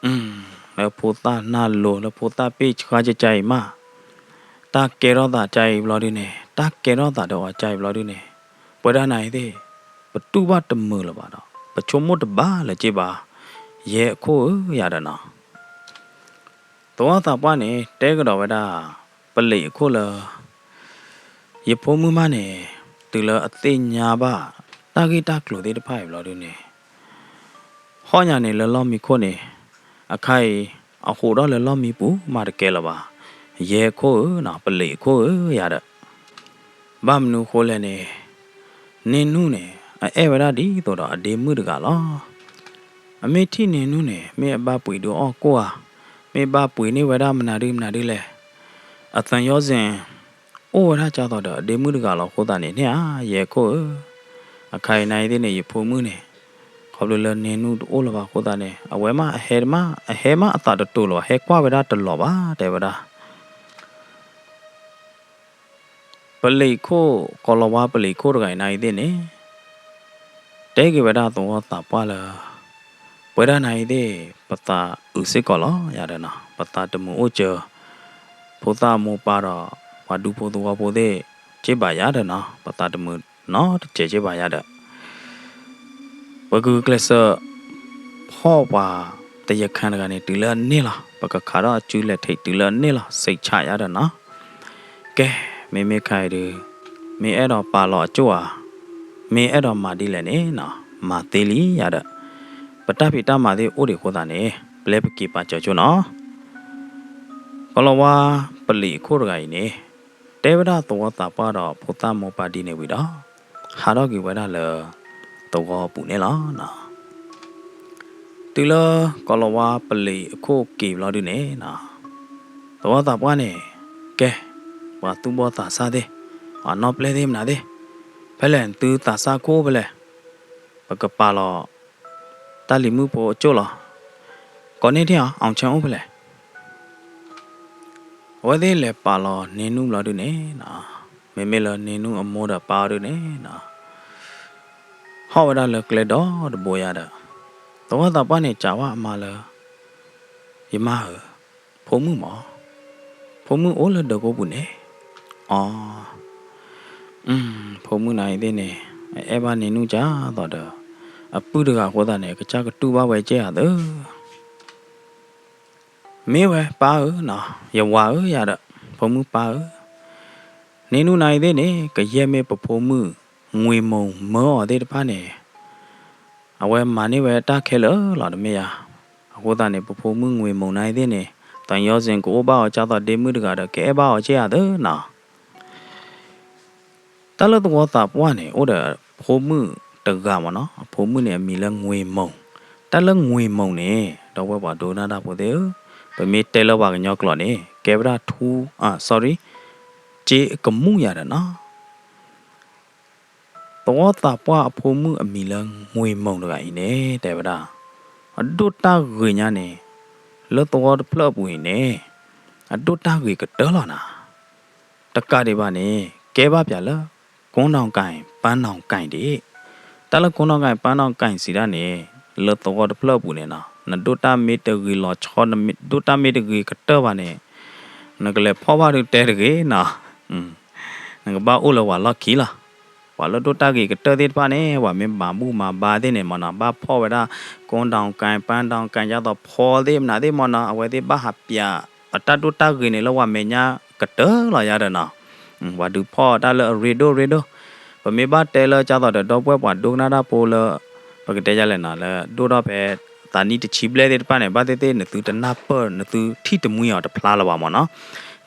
ၤ. လၢဖိသၣ်နၢ်လိ လၢဖိသၣ်ပ့ၣ်ဆှါကကါအံၤမး, တၢ်ကဲထီၣ်သးကါအံၤဘျီဒုန့ၣ်, တၢ်ကဲထီၣ်သးဒီးအီၤကါအံၤဘျီဒုန့ၣ်, ပဝဲဒၣ်နၤအံၤသ့ၣ်, ပတူၢ်ဘၣ်တမုာ်လၢၤဘၣ်ဒီး ပဆိကမိၣ်တဘၣ်လၢၤက့ဘၣ်, ယဲအခိၣ်ဧၢယၤဒီးနီၤ. သဝီသးပှၢ်န့ၣ် တဲကဒီးဝဲဒၣ် ပလံးအခိၣ်လၢ ယဖိမုၣ်မးန့ၣ် တုၤလၢအသ့ၣ်ညါဘၣ် တၢ်ဂ့ၢ်တၢ်ကျိၤသ့ၣ်တဖၣ်အံၤဘျီဒုန့ၣ်, ဟီၣ်ညါန့ၣ်လၢလီၢ်မံခိၣ်န့ၣ်, အခါအံၤ အဟူးထီၣ်လၢလီၢ်မံပူၤမးတကဲလၢၤဘၣ်, ယဲခိၣ်ဧၢနီၤ ပလံးအခိၣ်ဧၢယၤဒီး, ဘၣ်မနုၤဃိလဲၣ်န့ၣ်, န့ၢ်နူၢ်န့ၣ် အအဲၣ်ဝဲဒၣ်ဒ်သိးဒီးအဒ့မုၣ်တဂၤလီၤ. အမ့ၢ်ထံၣ်န့ၢ်နူၢ်န့ၣ် မ့ၢ်အဘၣ်ပှ့ၤဒုးအီၣ်ကိၢ်ဧါ, မ့ၢ်ဘၣ်ပှ့ၤန့ၢ်ဝဲဒၣ်မနုၤဒုမနုၤဒုလဲၣ်, အသံယောဇဉ် အိၣ်ဝဲဒၣ်ကၢ်သိးဒီးအဒ့မုၣ်တဂၤလီၤအဃိသတးန့ၣ် န့ၢ်ဧါ ယဲခိၣ်ဧၢ, အခါအံၤနၤအံၤသ့ၣ်န့ၣ် ယဖိမုၣ်န့ၣ်, ခီဖျိလၢန့ၢ်နူၢ်တအိၣ်လၢၤဘၣ်အဃိသတးန့ၣ် အဝဲမးအဟဲမး အဟဲမးအသးတတူာ်လၢၤဘၣ် ဟဲကွၢ်ဝဲဒၣ်တလီၤဘၣ် တဲဝဲဒၣ် ပလံးခိၣ် ကိၤလၤဝါပလံးခိၣ်တဂၤအံၤနၤအံၤသ့ၣ်န့ၣ်, တဲက့ၤဝဲဒၣ်သဝီသးပှၢ်လၢ ပဝဲဒၣ်နၤအံၤသ့ၣ် ပသးအုးစ့ၢ်ကီးလီၤယၤဒီးနီၤ, ပသးတမုာ်အိၣ်စၢၤ ဖိသၣ်မိၢ်ပၢ်ဒီး ပှၤဒူဖိသဝီဖိသ့ၣ် က့ဘၣ်ယၤဒီးနီၤ, ပသးတမုာ်နီတစဲးက့ဘၣ်ယၤဒီး ပကဂုာ်ကျဲးစၢး ဖီၣ်ပှၤတယခါတဂၤန့ၣ် တုၤလၢအန့ၢ်လီၤ, ပကခးထီၣ်အစုလဲၤထံးတုၤလၢအန့ၢ်လီၤ စိတ်ချရ ယၤဒီးနီၤ. ကဲ, မ့မ့ၢ်ခါအံၤဒုး မ့ၢ်အဲၣ်ဒိးပာ်လီၤအကၠိၣ်ဧါ, မ့ၢ်အဲၣ်ဒိးမၤဒ်လဲၣ်န့ၣ်နီၤ, မၤသ့လံယၤဒီး, ပတၢ်ဖံးတၢ်မၤသ့ၣ်အိၣ်ဒံးအဃိသတးန့ၣ် ပျဲပက့ၤပာ်စၢၤကၠိၣ်နီၤ. ကိၤလၤဝါပလံးခိၣ်တဂၤအံၤန့ၣ် တဲဝဲဒၣ်သဝီသးပှၢ်ဒီးဖိသၣ်မိၢ်ပၢ်ဒ်န့ၣ်ဝံၤဒီး ဟးထီၣ်က့ၤဝဲဒၣ်လၢ သဝီပူၤန့ၣ်လီၤ. တုၤလၢကိၤလၤဝါပလံးအခိၣ်က့ၤဘျီဒုန့ၣ်နီၤ, သဝီသးပှၢ်န့ၣ်, ကဲ, ပှၤသူၣ်ဘီၣ်သးစၢ်သ့ၣ်, ပှၤနီၣ်ပျဲၢ်သ့ၣ်မနုၤသ့ၣ်, ဖဲလဲၣ်သုသးစၢ်ခိၣ်အိၣ်ဖဲလဲၣ်, ပကပာ်လီၤ တၢ်လံၤမုၣ်ဖိအကၠိၣ်လီၤ. ကိးန့ၢ်ထံၣ်အီၤ အောင်ချမ်း အိၣ်ဖဲလဲၣ်. အဝဲသ့ၣ်လဲၤပာ်လီၤန့ၢ်နူၢ်ဘျီဒုန့ၣ်နီၤ, မ့မ့ၢ်လၢန့ၢ်နူၢ်အမိၢ်ဒီးပၢ်အီၤဒုန့ၣ်နီၤ, ဟီၣ်ဝဲဒၣ်လၢကျဲဒီတဘိယၤဒီး, သဝီသးပှၢ်န့ၣ် စံးဘၣ်အမါလၢ, ယမါဧၢ, ဖိမုၣ်မး, ဖိမုၣ်အိၣ်လၢဒၢးကိပူၤန့ၣ်, အီ, ဖိမုၣ်နၤအံၤသ့ၣ်န့ၣ် အအဲၣ်ဘၣ်န့ၢ်နုၢ်ကၢ်သိးဒီး အပုၢ်တဂၤအဃိသတးန့ၣ် အကစၢ်ကတူၢ်ဘၣ်ဝဲကဲဧါသၢ မ့ၢ်ဝဲ ပၢ်ဧၢနီၤ, ယဝၤဧၢယၤဒီး ဖိမုၣ်ပၢ်ဧၢ, န့ၢ်နုၢ်နၤအံၤသ့ၣ်န့ၣ် ကယဲၢ်မ့ၢ်ပဖိမုၣ် ငွေမုန် မၢအီၤသ့ၣ်တဖၣ်န့ၣ် အဝဲမၤန့ၢ်ဝဲတၢ်ခဲလၢာ်လီၤတမ့ၢ်ဧါ. အဃိသတးန့ၣ် ပဖိမုၣ်ငွေမုန်နၤအံၤသ့ၣ်န့ၣ် သံယောဇဉ် ကအိၣ်ဘၣ်အီၤ ကၢ်သိးဒ့မုၣ်တဂၤဒီး ကအဲၣ်ဘၣ်အီၤကဲဧါသၢနီၤ. တၢ်လၢသဝီသးပှၢ်န့ၣ် အိၣ်ဒီးဖိမုၣ်တဂၤမ့ၢ်နီၤ, အဖိမုၣ်န့ၣ် အမံၤလၢငွေမုန်. တၢ်လၢငွေမုန်န့ၣ် ဒီပုၢ်ဝဲၢ်ပှၤဒိကနၣ်တၢ်ဖိသ့ၣ်ဧၢ, ပမ့ၢ်တဲလၢပှၤကညီကျိာ်န့ၣ် ကဲဝဲဒၣ်ထူ, sorry, စ့ကမူၣ်ယၤဒီးနီၤ. သဝီသးပှၢ်အဖိမုၣ်အမံၤလၢငွေမုန်တဂၤအံၤန့ၣ် တဲဝဲဒၣ် အဒိၣ်တၢ်ဂ့ၤညါန့ၣ် လၢသဝီတဖျၢၣ်အပူၤအံၤန့ၣ် အဒိၣ်တၢ်ဂ့ၤကတၢၢ်လီၤနၤ. တကးဒံးဘၣ်န့ၣ် ကဲဘၣ်ပၠးလၢ ကိနီၢ်ကၢၢ် ပၢ်နီၢ်ကၢၢ်ဒၣ်. တၢ်လၢကိနီၢ်ကၢၢ် ပၢ်နီၢ်ကၢၢ်စံးဒၣ်န့ၣ် လၢသဝီတဖျၢၣ်အပူၤန့ၣ်နီၤ နဒိၣ်တၢ်မ့ၢ်တဂ့ၤလီၤဆီ နဒိၣ်တၢ်မ့ၢ်တဂ့ၤကတၢၢ်ဘၣ်န့ၣ် နကလဲၤဖီၣ်ဘၣ်ဒုးတဲတဂ့ၤနီၤ. နကဘၣ်အိၣ်လၢပှၤလီၢ်ခံလီၤ. ပှၤလၢဒိၣ်တၢ်ဂ့ၤကတၢၢ်သ့ၣ်တဖၣ်န့ၣ် ပှၤမ့ၢ်မၤဘူၣ်မၤဘါသ့ၣ်န့ၣ်မ့ၢ်နီၤ ဘၣ်ဖီၣ်ဝဲဒၣ် ကိနီၢ်ကၢၢ် ပၢ်နီၢ်ကၢၢ် ကၢ်သိးဖီသ့ၣ်မနုၤသ့ၣ်မ့ၢ်နီၤ အဝဲသ့ၣ်ဘၣ်ဟးပၠး အတၢ်ဒိၣ်တၢ်ဂ့ၤန့ၣ် လၢပှၤမဲာ်ညါကတၢၢ်လီၤယၤဒီးနီၤ. ပှၤဒုးဖီၣ်တၢ်လၢအရ့ဒိၣ်ရ့ဒိၣ်. ပမ့ၢ်ဘၣ်တဲလၢကၢ်သိးဒီး ဒီပုၢ်ဝဲၢ်ပှၤဒိကနၣ်တၢ်ဖိလၢ ပကတဲယလဲၣ်နီၤ လၢဒိၣ်ထီၣ်ဖဲ သးနံၣ်တဆံဘျဲၣ်သ့ၣ်တဖၣ်န့ၣ် ဘၣ်သ့ၣ်သ့ၣ် နသုတနၢ်ပၢၢ် နသုထံၣ်တမှံအီၤတဖျါလၢၤဘၣ်မ့ၢ်နီၤ.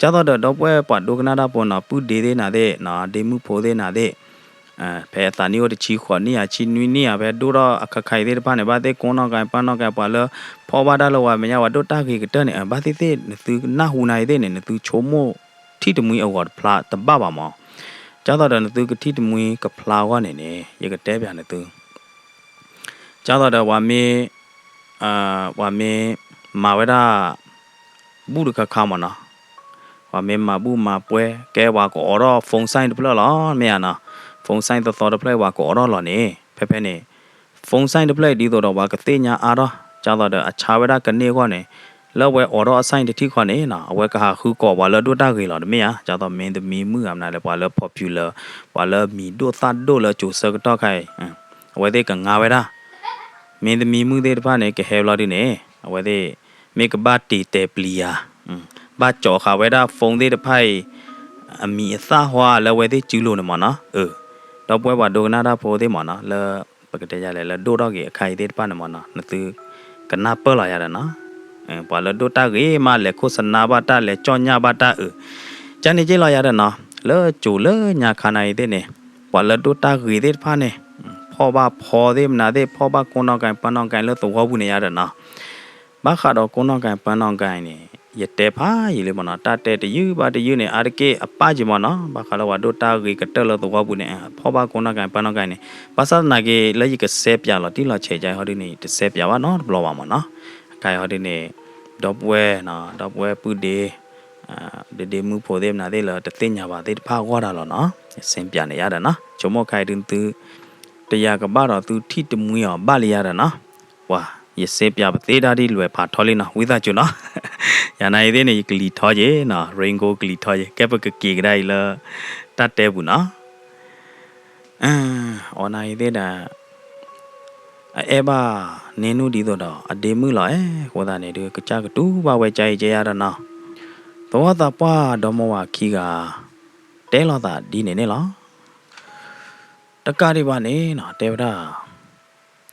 ကၢ်သိးဒီး ဒီပုၢ်ဝဲၢ်ပှၤဒိကနၣ်တၢ်ဖိနီၤ ပုၢ်ဒ့သ့ၣ်နၤသ့ၣ်နီၤ ဒ့မုၣ်ဖိသ့ၣ်နၤသ့ၣ် ဖဲအသးနံၣ်အိၣ်တဆံဃိးနံၣ်ဧါ ဆံနွံနံၣ်ဧါ ဖဲဒိၣ်ထီၣ်အခါခါအံၤသ့ၣ်တဖၣ်န့ၣ် ဘၣ်သ့ၣ်ကိနီၢ်ကၢၢ် ပၢ်နီၢ်ကၢၢ် ပှၤလၢဖီၣ်ဘၣ်တၢ်လၢပှၤမဲာ်ညါ ပှၤဒိၣ်တၢ်ဂ့ၤကတၢၢ်န့ၣ် ဘၣ်သ့ၣ်သ့ၣ် နသုနၢ်ဟူနၤအံၤသ့ၣ်န့ၣ် နသုဆိကမိၣ်ထံၣ်တမှံအဂီၢ်တဖျါတဘၣ်ဘၣ်မ့ၢ် ကၢ်သိးဒီး နသုကထံၣ်တမှံကဖျါအဂီၢ်န့ၣ်န့ၣ် ယကတဲပၠးနသု ကၢ်သိးဒီး ပှၤမ့ၢ် ပှၤမ့ၢ်မၤဝဲဒၣ် ဘူၣ်တခါခါမ့ၢ်နီၤ, ပှၤမ့ၢ်မၤဘူၣ်မၤပွဲ ကဲပှၤကအိးထီၣ် phone sign တဖျၢၣ်လီၤ မ့ၢ်ဧါနီၤ, phone sign သီသီတဖျၢၣ် ပှၤကအိးထီၣ်လီၤန့ၣ် ဖဲဖဲန့ၣ် phone sign တဖျၢၣ်အံၤ ဒ်သိးဒီး ပှၤကသ့ၣ်ညါအါထီၣ် ကၢ်သိးဒီး အဆါဝဲဒၣ်ကန့ၢ်အဂီၢ်န့ၣ် လၢအဝဲအိးထီၣ်အ sign တထံၣ်ဃီန့ၣ်နီၤ အဝဲကဟးဃုကိးပှၤလၢဒိၣ်တၢ်ဂ့ၤလီၤ တမ့ၢ်ဧါ, ကၢ်သိး မင်းသမီး မုၣ်ဧါ မနုၤလဲၣ် ပှၤလၢ popular ပှၤလၢမံၤဒိၣ်သၣ်ဒိၣ်လၢကၠိၤဆၢကတီၢ်ခါအံၤ အဝဲသ့ၣ်ကငါဝဲဒၣ် မင်းသမီး မုၣ်သ့ၣ်တဖၣ်န့ၣ် ကဟဲဘျီဒုန့ၣ် အဝဲသ့ၣ် မ့ၢ်ကဘၣ်တ့ၢ်တဲာ်ပျံၤယၤ ဘၣ်ကၠီၤဃာ်ဝဲဒၣ် phone သ့ၣ်တဖၣ်အံၤ အမံၤအသၣ်ဟီလၢအဝဲသ့ၣ်စုလိၤန့ၣ်မ့ၢ်နီၤ, ဒီပုၢ်ဝဲၢ်ပှၤဒိကနၣ်တၢ်ဖိသ့ၣ်မ့ၢ်နီၤ လၢ ပကတဲယလဲၣ် လၢဒိၣ်ထီၣ်ဂ့ၤအခါအံၤသ့ၣ်တဖၣ်န့ၣ်မ့ၢ်နီၤ နသုကနၢ်ပၢၢ်လီၤယၤဒီးနီၤ, ပှၤလၢဒိၣ်တၢ်ဂ့ၤမး လဲၤခိၣ်စနါဘၣ်တၢ် လဲၤကၠီၣ်ညၣ်ဘၣ်တၢ်အုး, ကန့ၣ်က့လီၤယၤဒီးနီၤ လၢကၠိၤလၢညါခါနၤအံၤသ့ၣ်န့ၣ် ပှၤလၢဒိၣ်တၢ်ဂ့ၤသ့ၣ်တဖၣ်န့ၣ် ဖီၣ်ဘၣ်ဖီသ့ၣ်မနုၤသ့ၣ် ဖီၣ်ဘၣ်ကိနီၢ်ကၢၢ် ပၢ်နီၢ်ကၢၢ် လၢသဝီပူၤန့ၣ်ယၤဒီးနီၤ ဘၣ်ဃးဒီးကိနီၢ်ကၢၢ် ပၢ်နီၢ်ကၢၢ်အံၤန့ၣ် ယတဲဖးယံာ်လံမ့ၢ်နီၤ တၢ်တဲတယုၢ်ဘၣ်တယုၢ်န့ၣ် အါတက့ၢ်အပၢ်က့မ့ၢ်နီၤ ဘၣ်ဃးလၢပှၤဒိၣ်တၢ်ဂ့ၤကတၢၢ်လၢသဝီပူၤန့ၣ် ဖီၣ်ဘၣ်ကိနီၢ်ကၢၢ် ပၢ်နီၢ်ကၢၢ်အံၤန့ၣ် ဘၣ်ဆၣ်သနာ်က့ လၢယကစဲးပၠးလီၤတံၢ်လီၤဆဲးကဟီဒုန့ၣ် တစဲးပၠးဘၣ်နီတဘျီဘၣ်မ့ၢ်နီၤ အခါအံၤဟီဒုန့ၣ် ဒီပုၢ်ဝဲၢ် ဒီပုၢ်ဝဲၢ်ပုၢ်ဒ့ ဒ့ဒ့မုၣ်ဖိသ့ၣ်မနုၤသ့ၣ်လၢတသ့ၣ်ညါဘၣ်သ့ၣ်တဖၣ်အဂီၢ်ဒၣ်လီၤနီၤ ယစဲးပၠးန့ၣ်ယၤဒီးနီၤ ဆိကမိၣ်ခါအံၤဒုသု တယၤကဘၣ်ဒီးသုထံၣ်တမှံအီၤဘၣ်လံယၤဒီးနီၤ ပှၤ ယစဲးပၠးပသ့တၢ်ဒ်လွဲၢ်ဖးထီလံနီၤ ဝံသးစူၤနီၤ ယၤနၤအံၤသ့ၣ်န့ၣ် ယကလံၤထီက့ၤနီၤ rainbow ကလံၤထီက့ၤ ကဲပကက့ၤကဒါအံၤလၢ တၢ်တဲပူၤနီၤ အီၤနၤအံၤသ့ၣ်ဒီး အအဲၣ်ဘၣ်န့ၢ်နုၢ်ဒ်သိးဒီး အဒ့မုၣ်လီၤအဲၣ် အဃိသတးန့ၣ်ဒုး ကစၢ်ကတူၢ်ဘၣ်ဝဲကၢ်အံၤကဲယၤဒီးနီၤ သဝီသးပှၢ်ဒီမါဝၤခံဂၤ တဲလိာ်သးဒ်န့ၣ်န့ၣ်လီၤ တကးဒံးဘၣ်န့ၣ်နီၤ တဲဝဲဒၣ်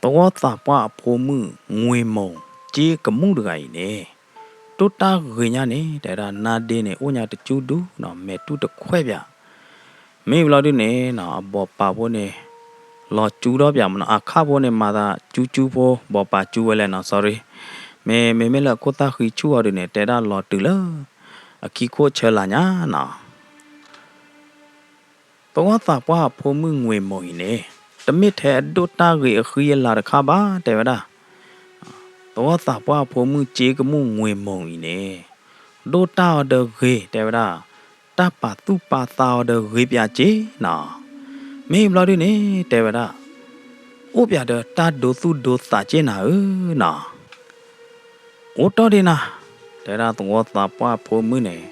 သဝီသးပှၢ်အဖိမုၣ် ငွေမုန် စ့ကမူၣ်တဂၤအံၤန့ၣ် ဒိၣ်တၢ်ဂ့ၤညါန့ၣ် တဲဝဲဒၣ် နါဒ့န့ၣ် အိၣ်ညါတကၠူဒူနီၤ မဲာ်တူၢ်တခွဲးပၠး မ့ၢ်ဘျီဒုန့ၣ်နီၤ အဘီပာ်ဖိန့ၣ် လီၤကၠူထီၣ်ပၠးမ့ၢ်နီၤ အခၣ်ဖိန့ၣ် မၤသးကၠူကၠူဖိ ဘီပာ်ကၠူဝဲလဲၣ်နီၤ sorry မ့မ့ၢ်လၢအခိၣ်သၣ်ဃံဆူၣ်အီၤဒုန့ၣ် တဲဒၣ်လီၤတုၤလၢ အခံခိၣ်ဆၢလာ်ညါနီၤ သဝီသးပှၢ်အဖိမုၣ်ငွေမုန်အံၤန့ၣ် တမ့ၢ်ထဲအဒိၣ်တၢ်ဂ့ၤအဃံအလၤတခါဘၣ် တဲဝဲဒၣ် သဝီသးပှၢ်အဖိမုၣ်စ့ကမူၣ်ငွေမုန်အံၤန့ၣ် ဒိၣ်တၢ်အီၤဒီးဂ့ၤ တဲဝဲဒၣ် တၢ်ပာ်သူၣ်ပာ်သးအီၤဒီးဂ့ၤပၠးက့နီၤ မ့ၢ်ဘျီဒုန့ၣ် တဲဝဲဒၣ် အိၣ်ပၠးဒီးတၢ်ဒိသူၣ်ဒိသးက့နၤဧၢနီၤ အိၣ်တီၢ်ဒ့နၤ တဲဒၣ်သဝီသးပှၢ်ဖိမုၣ်န့ၣ်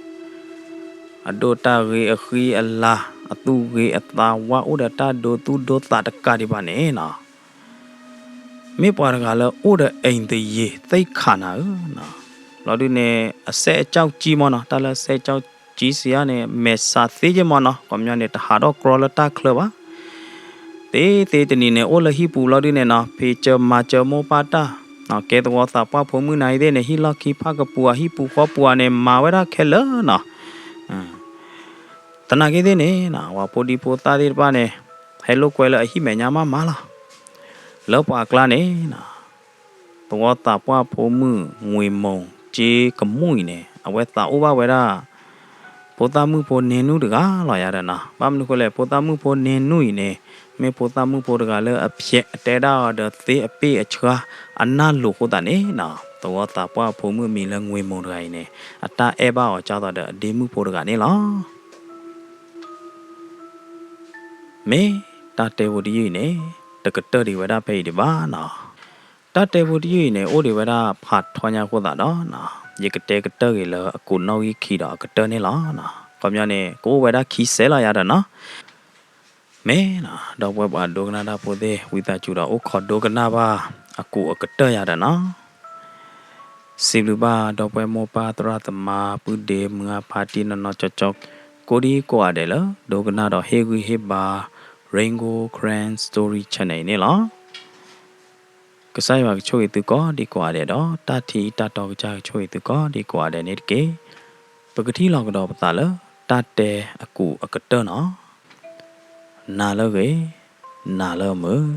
အဒိၣ်တၢ်ဂ့ၤအဃံအလၤ အသူၣ်ဂ့ၤအသးဝါ အိၣ်ဒီးတၢ်ဒိသူၣ်ဒိသးတကးဒံးဘၣ်န့ၣ်နီၤ, မ့ၢ်ပှၤတဂၤလၢအိၣ်ဒီး အိမ်သရေသ့ၣ်ခးနၤဧၢနီၤ, ဘျီဒုန့ၣ် အစဲးအကၠီကၠံမၢ်နီၤ, တၢ်လၢအစဲးကၠီကၠံစံးယါန့ၣ် မဲာ်ဆှးသ့က့မၢ်နီၤ, ခီပညီန့ၣ် တဟးထီၣ်ကြီလၢတၢ်ချၢဘၣ်. သ့သ့တနံၤန့ၣ် အိၣ်လၢဟံၣ်ပူၤဘျီဒုန့ၣ်နီၤ, ဖံးစၢၤမၤစၢၤမိၢ်ပၢ်တၢ်, ကဲသဝီသးပှၢ်ဖိမုၣ်နၤအံၤသ့ၣ်န့ၣ် ဟံၣ်လီၢ်ခံဖၣ်ကပူၤ အဟံၣ်ပူၤဃီပူၤဧါန့ၣ် မၤဝဲဒၣ်ခဲလၢာ်နီၤ. သနာ်က့သ့ၣ်န့ၣ်နီၤ, ပှၤဖိဒံဖိသၣ်သ့ၣ်တဖၣ်န့ၣ် ဟဲလိာ်ကွဲလၢအဟံၣ်မဲာ်ညါမးမးလီၤ. လၢပှၤကျါန့ၣ်နီၤ, သဝီသးပှၢ်ဖိမုၣ် ငွေမုံက့ကမူၣ်အံၤန့ၣ် အဝဲသးအိၣ်ဘၣ်ဝဲဒၣ် ဖိသၣ်မုၣ်ဖိန့နူၢ်တဂၤလီၤယၤဒီးနီၤ. ဘၣ်မနုၤဃိလဲၣ်, ဖိသၣ်မုၣ်ဖိန့နူၢ်အံၤန့ၣ် မ့ၢ်ဖိသၣ်မုၣ်ဖိတဂၤလၢအဖျဲးအတဲဒၣ်အီၤဒီးသ့အပ့ၢ်အဆှါအနၢ်လိၤအဃိသတးန့ၣ်နီၤ, သဝီသးပှၢ်ဖိမုၣ်အမံၤလၢငွေမုံတဂၤအံၤန့ၣ် အတၢ်အဲၣ်ဘၣ်အီၤကၢ်သိးဒီးအဒ့မုၣ်ဖိတဂၤန့ၣ်လီၤ. မ့ၢ်တၢ်တဲဖိတယုၢ်အံၤန့ၣ် တကတၢၢ်ဒံးဝဲဒၣ်ဖဲအံၤဒံးဘၣ်နီၤ. တၢ်တဲဖိတယုၢ်အံၤန့ၣ် အိၣ်ဒံးဝဲဒၣ်ဖးထီညါအဃိသတးဒီးနီၤ, ယကတဲကတၢၢ်က့ၤလၢအကူးနီၣ်ဂံၢ်ခံဒီးအကတၢၢ်န့ၣ်လီၤ. ခီပညီန့ၣ် ကအိၣ်ဝဲဒၣ်ခံစဲးလီၤယၤဒီးနီၤ. မ့ၢ်နီၤ, ဒီပုၢ်ဝဲၢ်ပှၤဒိကနၣ်တၢ်ဖိသ့ၣ် ဝံသးစူၤဒီးအိၣ်ခိးဒိကနၣ်ဘၣ်အကူးအကတၢၢ်ယၤဒီးနီၤ. စံးဘျုးဘၣ်ဒီပုၢ်ဝဲၢ်မိၢ်ပၢ်သရၣ်သမါ ပုၢ်ဒ့မုၢ်အဖါတံၢ်နီၢ်နီၢ်ကၠီကၠီ ကိးဒံကိးဂၤဒဲးလၢ ဒိကနၣ်ဒီးဟ့ၣ်ဂံၢ်ဟ့ၣ်ဘါ Rain Gold Karen Story Channel အံၤန့ၣ်လီၤ. ကစၢ်ယွၤကဆိၣ်ဂ့ၤသုကိးဒံကိးဂၤဒဲးဒီး တၢ်ထံၣ်တၢ်တီကစၢ်ကဆိၣ်ဂ့ၤသုကိးဒံကိးဂၤဒဲးန့ၣ်တက့ၢ်. ပကထံၣ်လိာ်ကဒီးပသးလၢ တၢ်တဲအကူးအကတၢၢ်နီၤ. နၤလၢအဂ့ၤ, နၤလၢအမုာ်.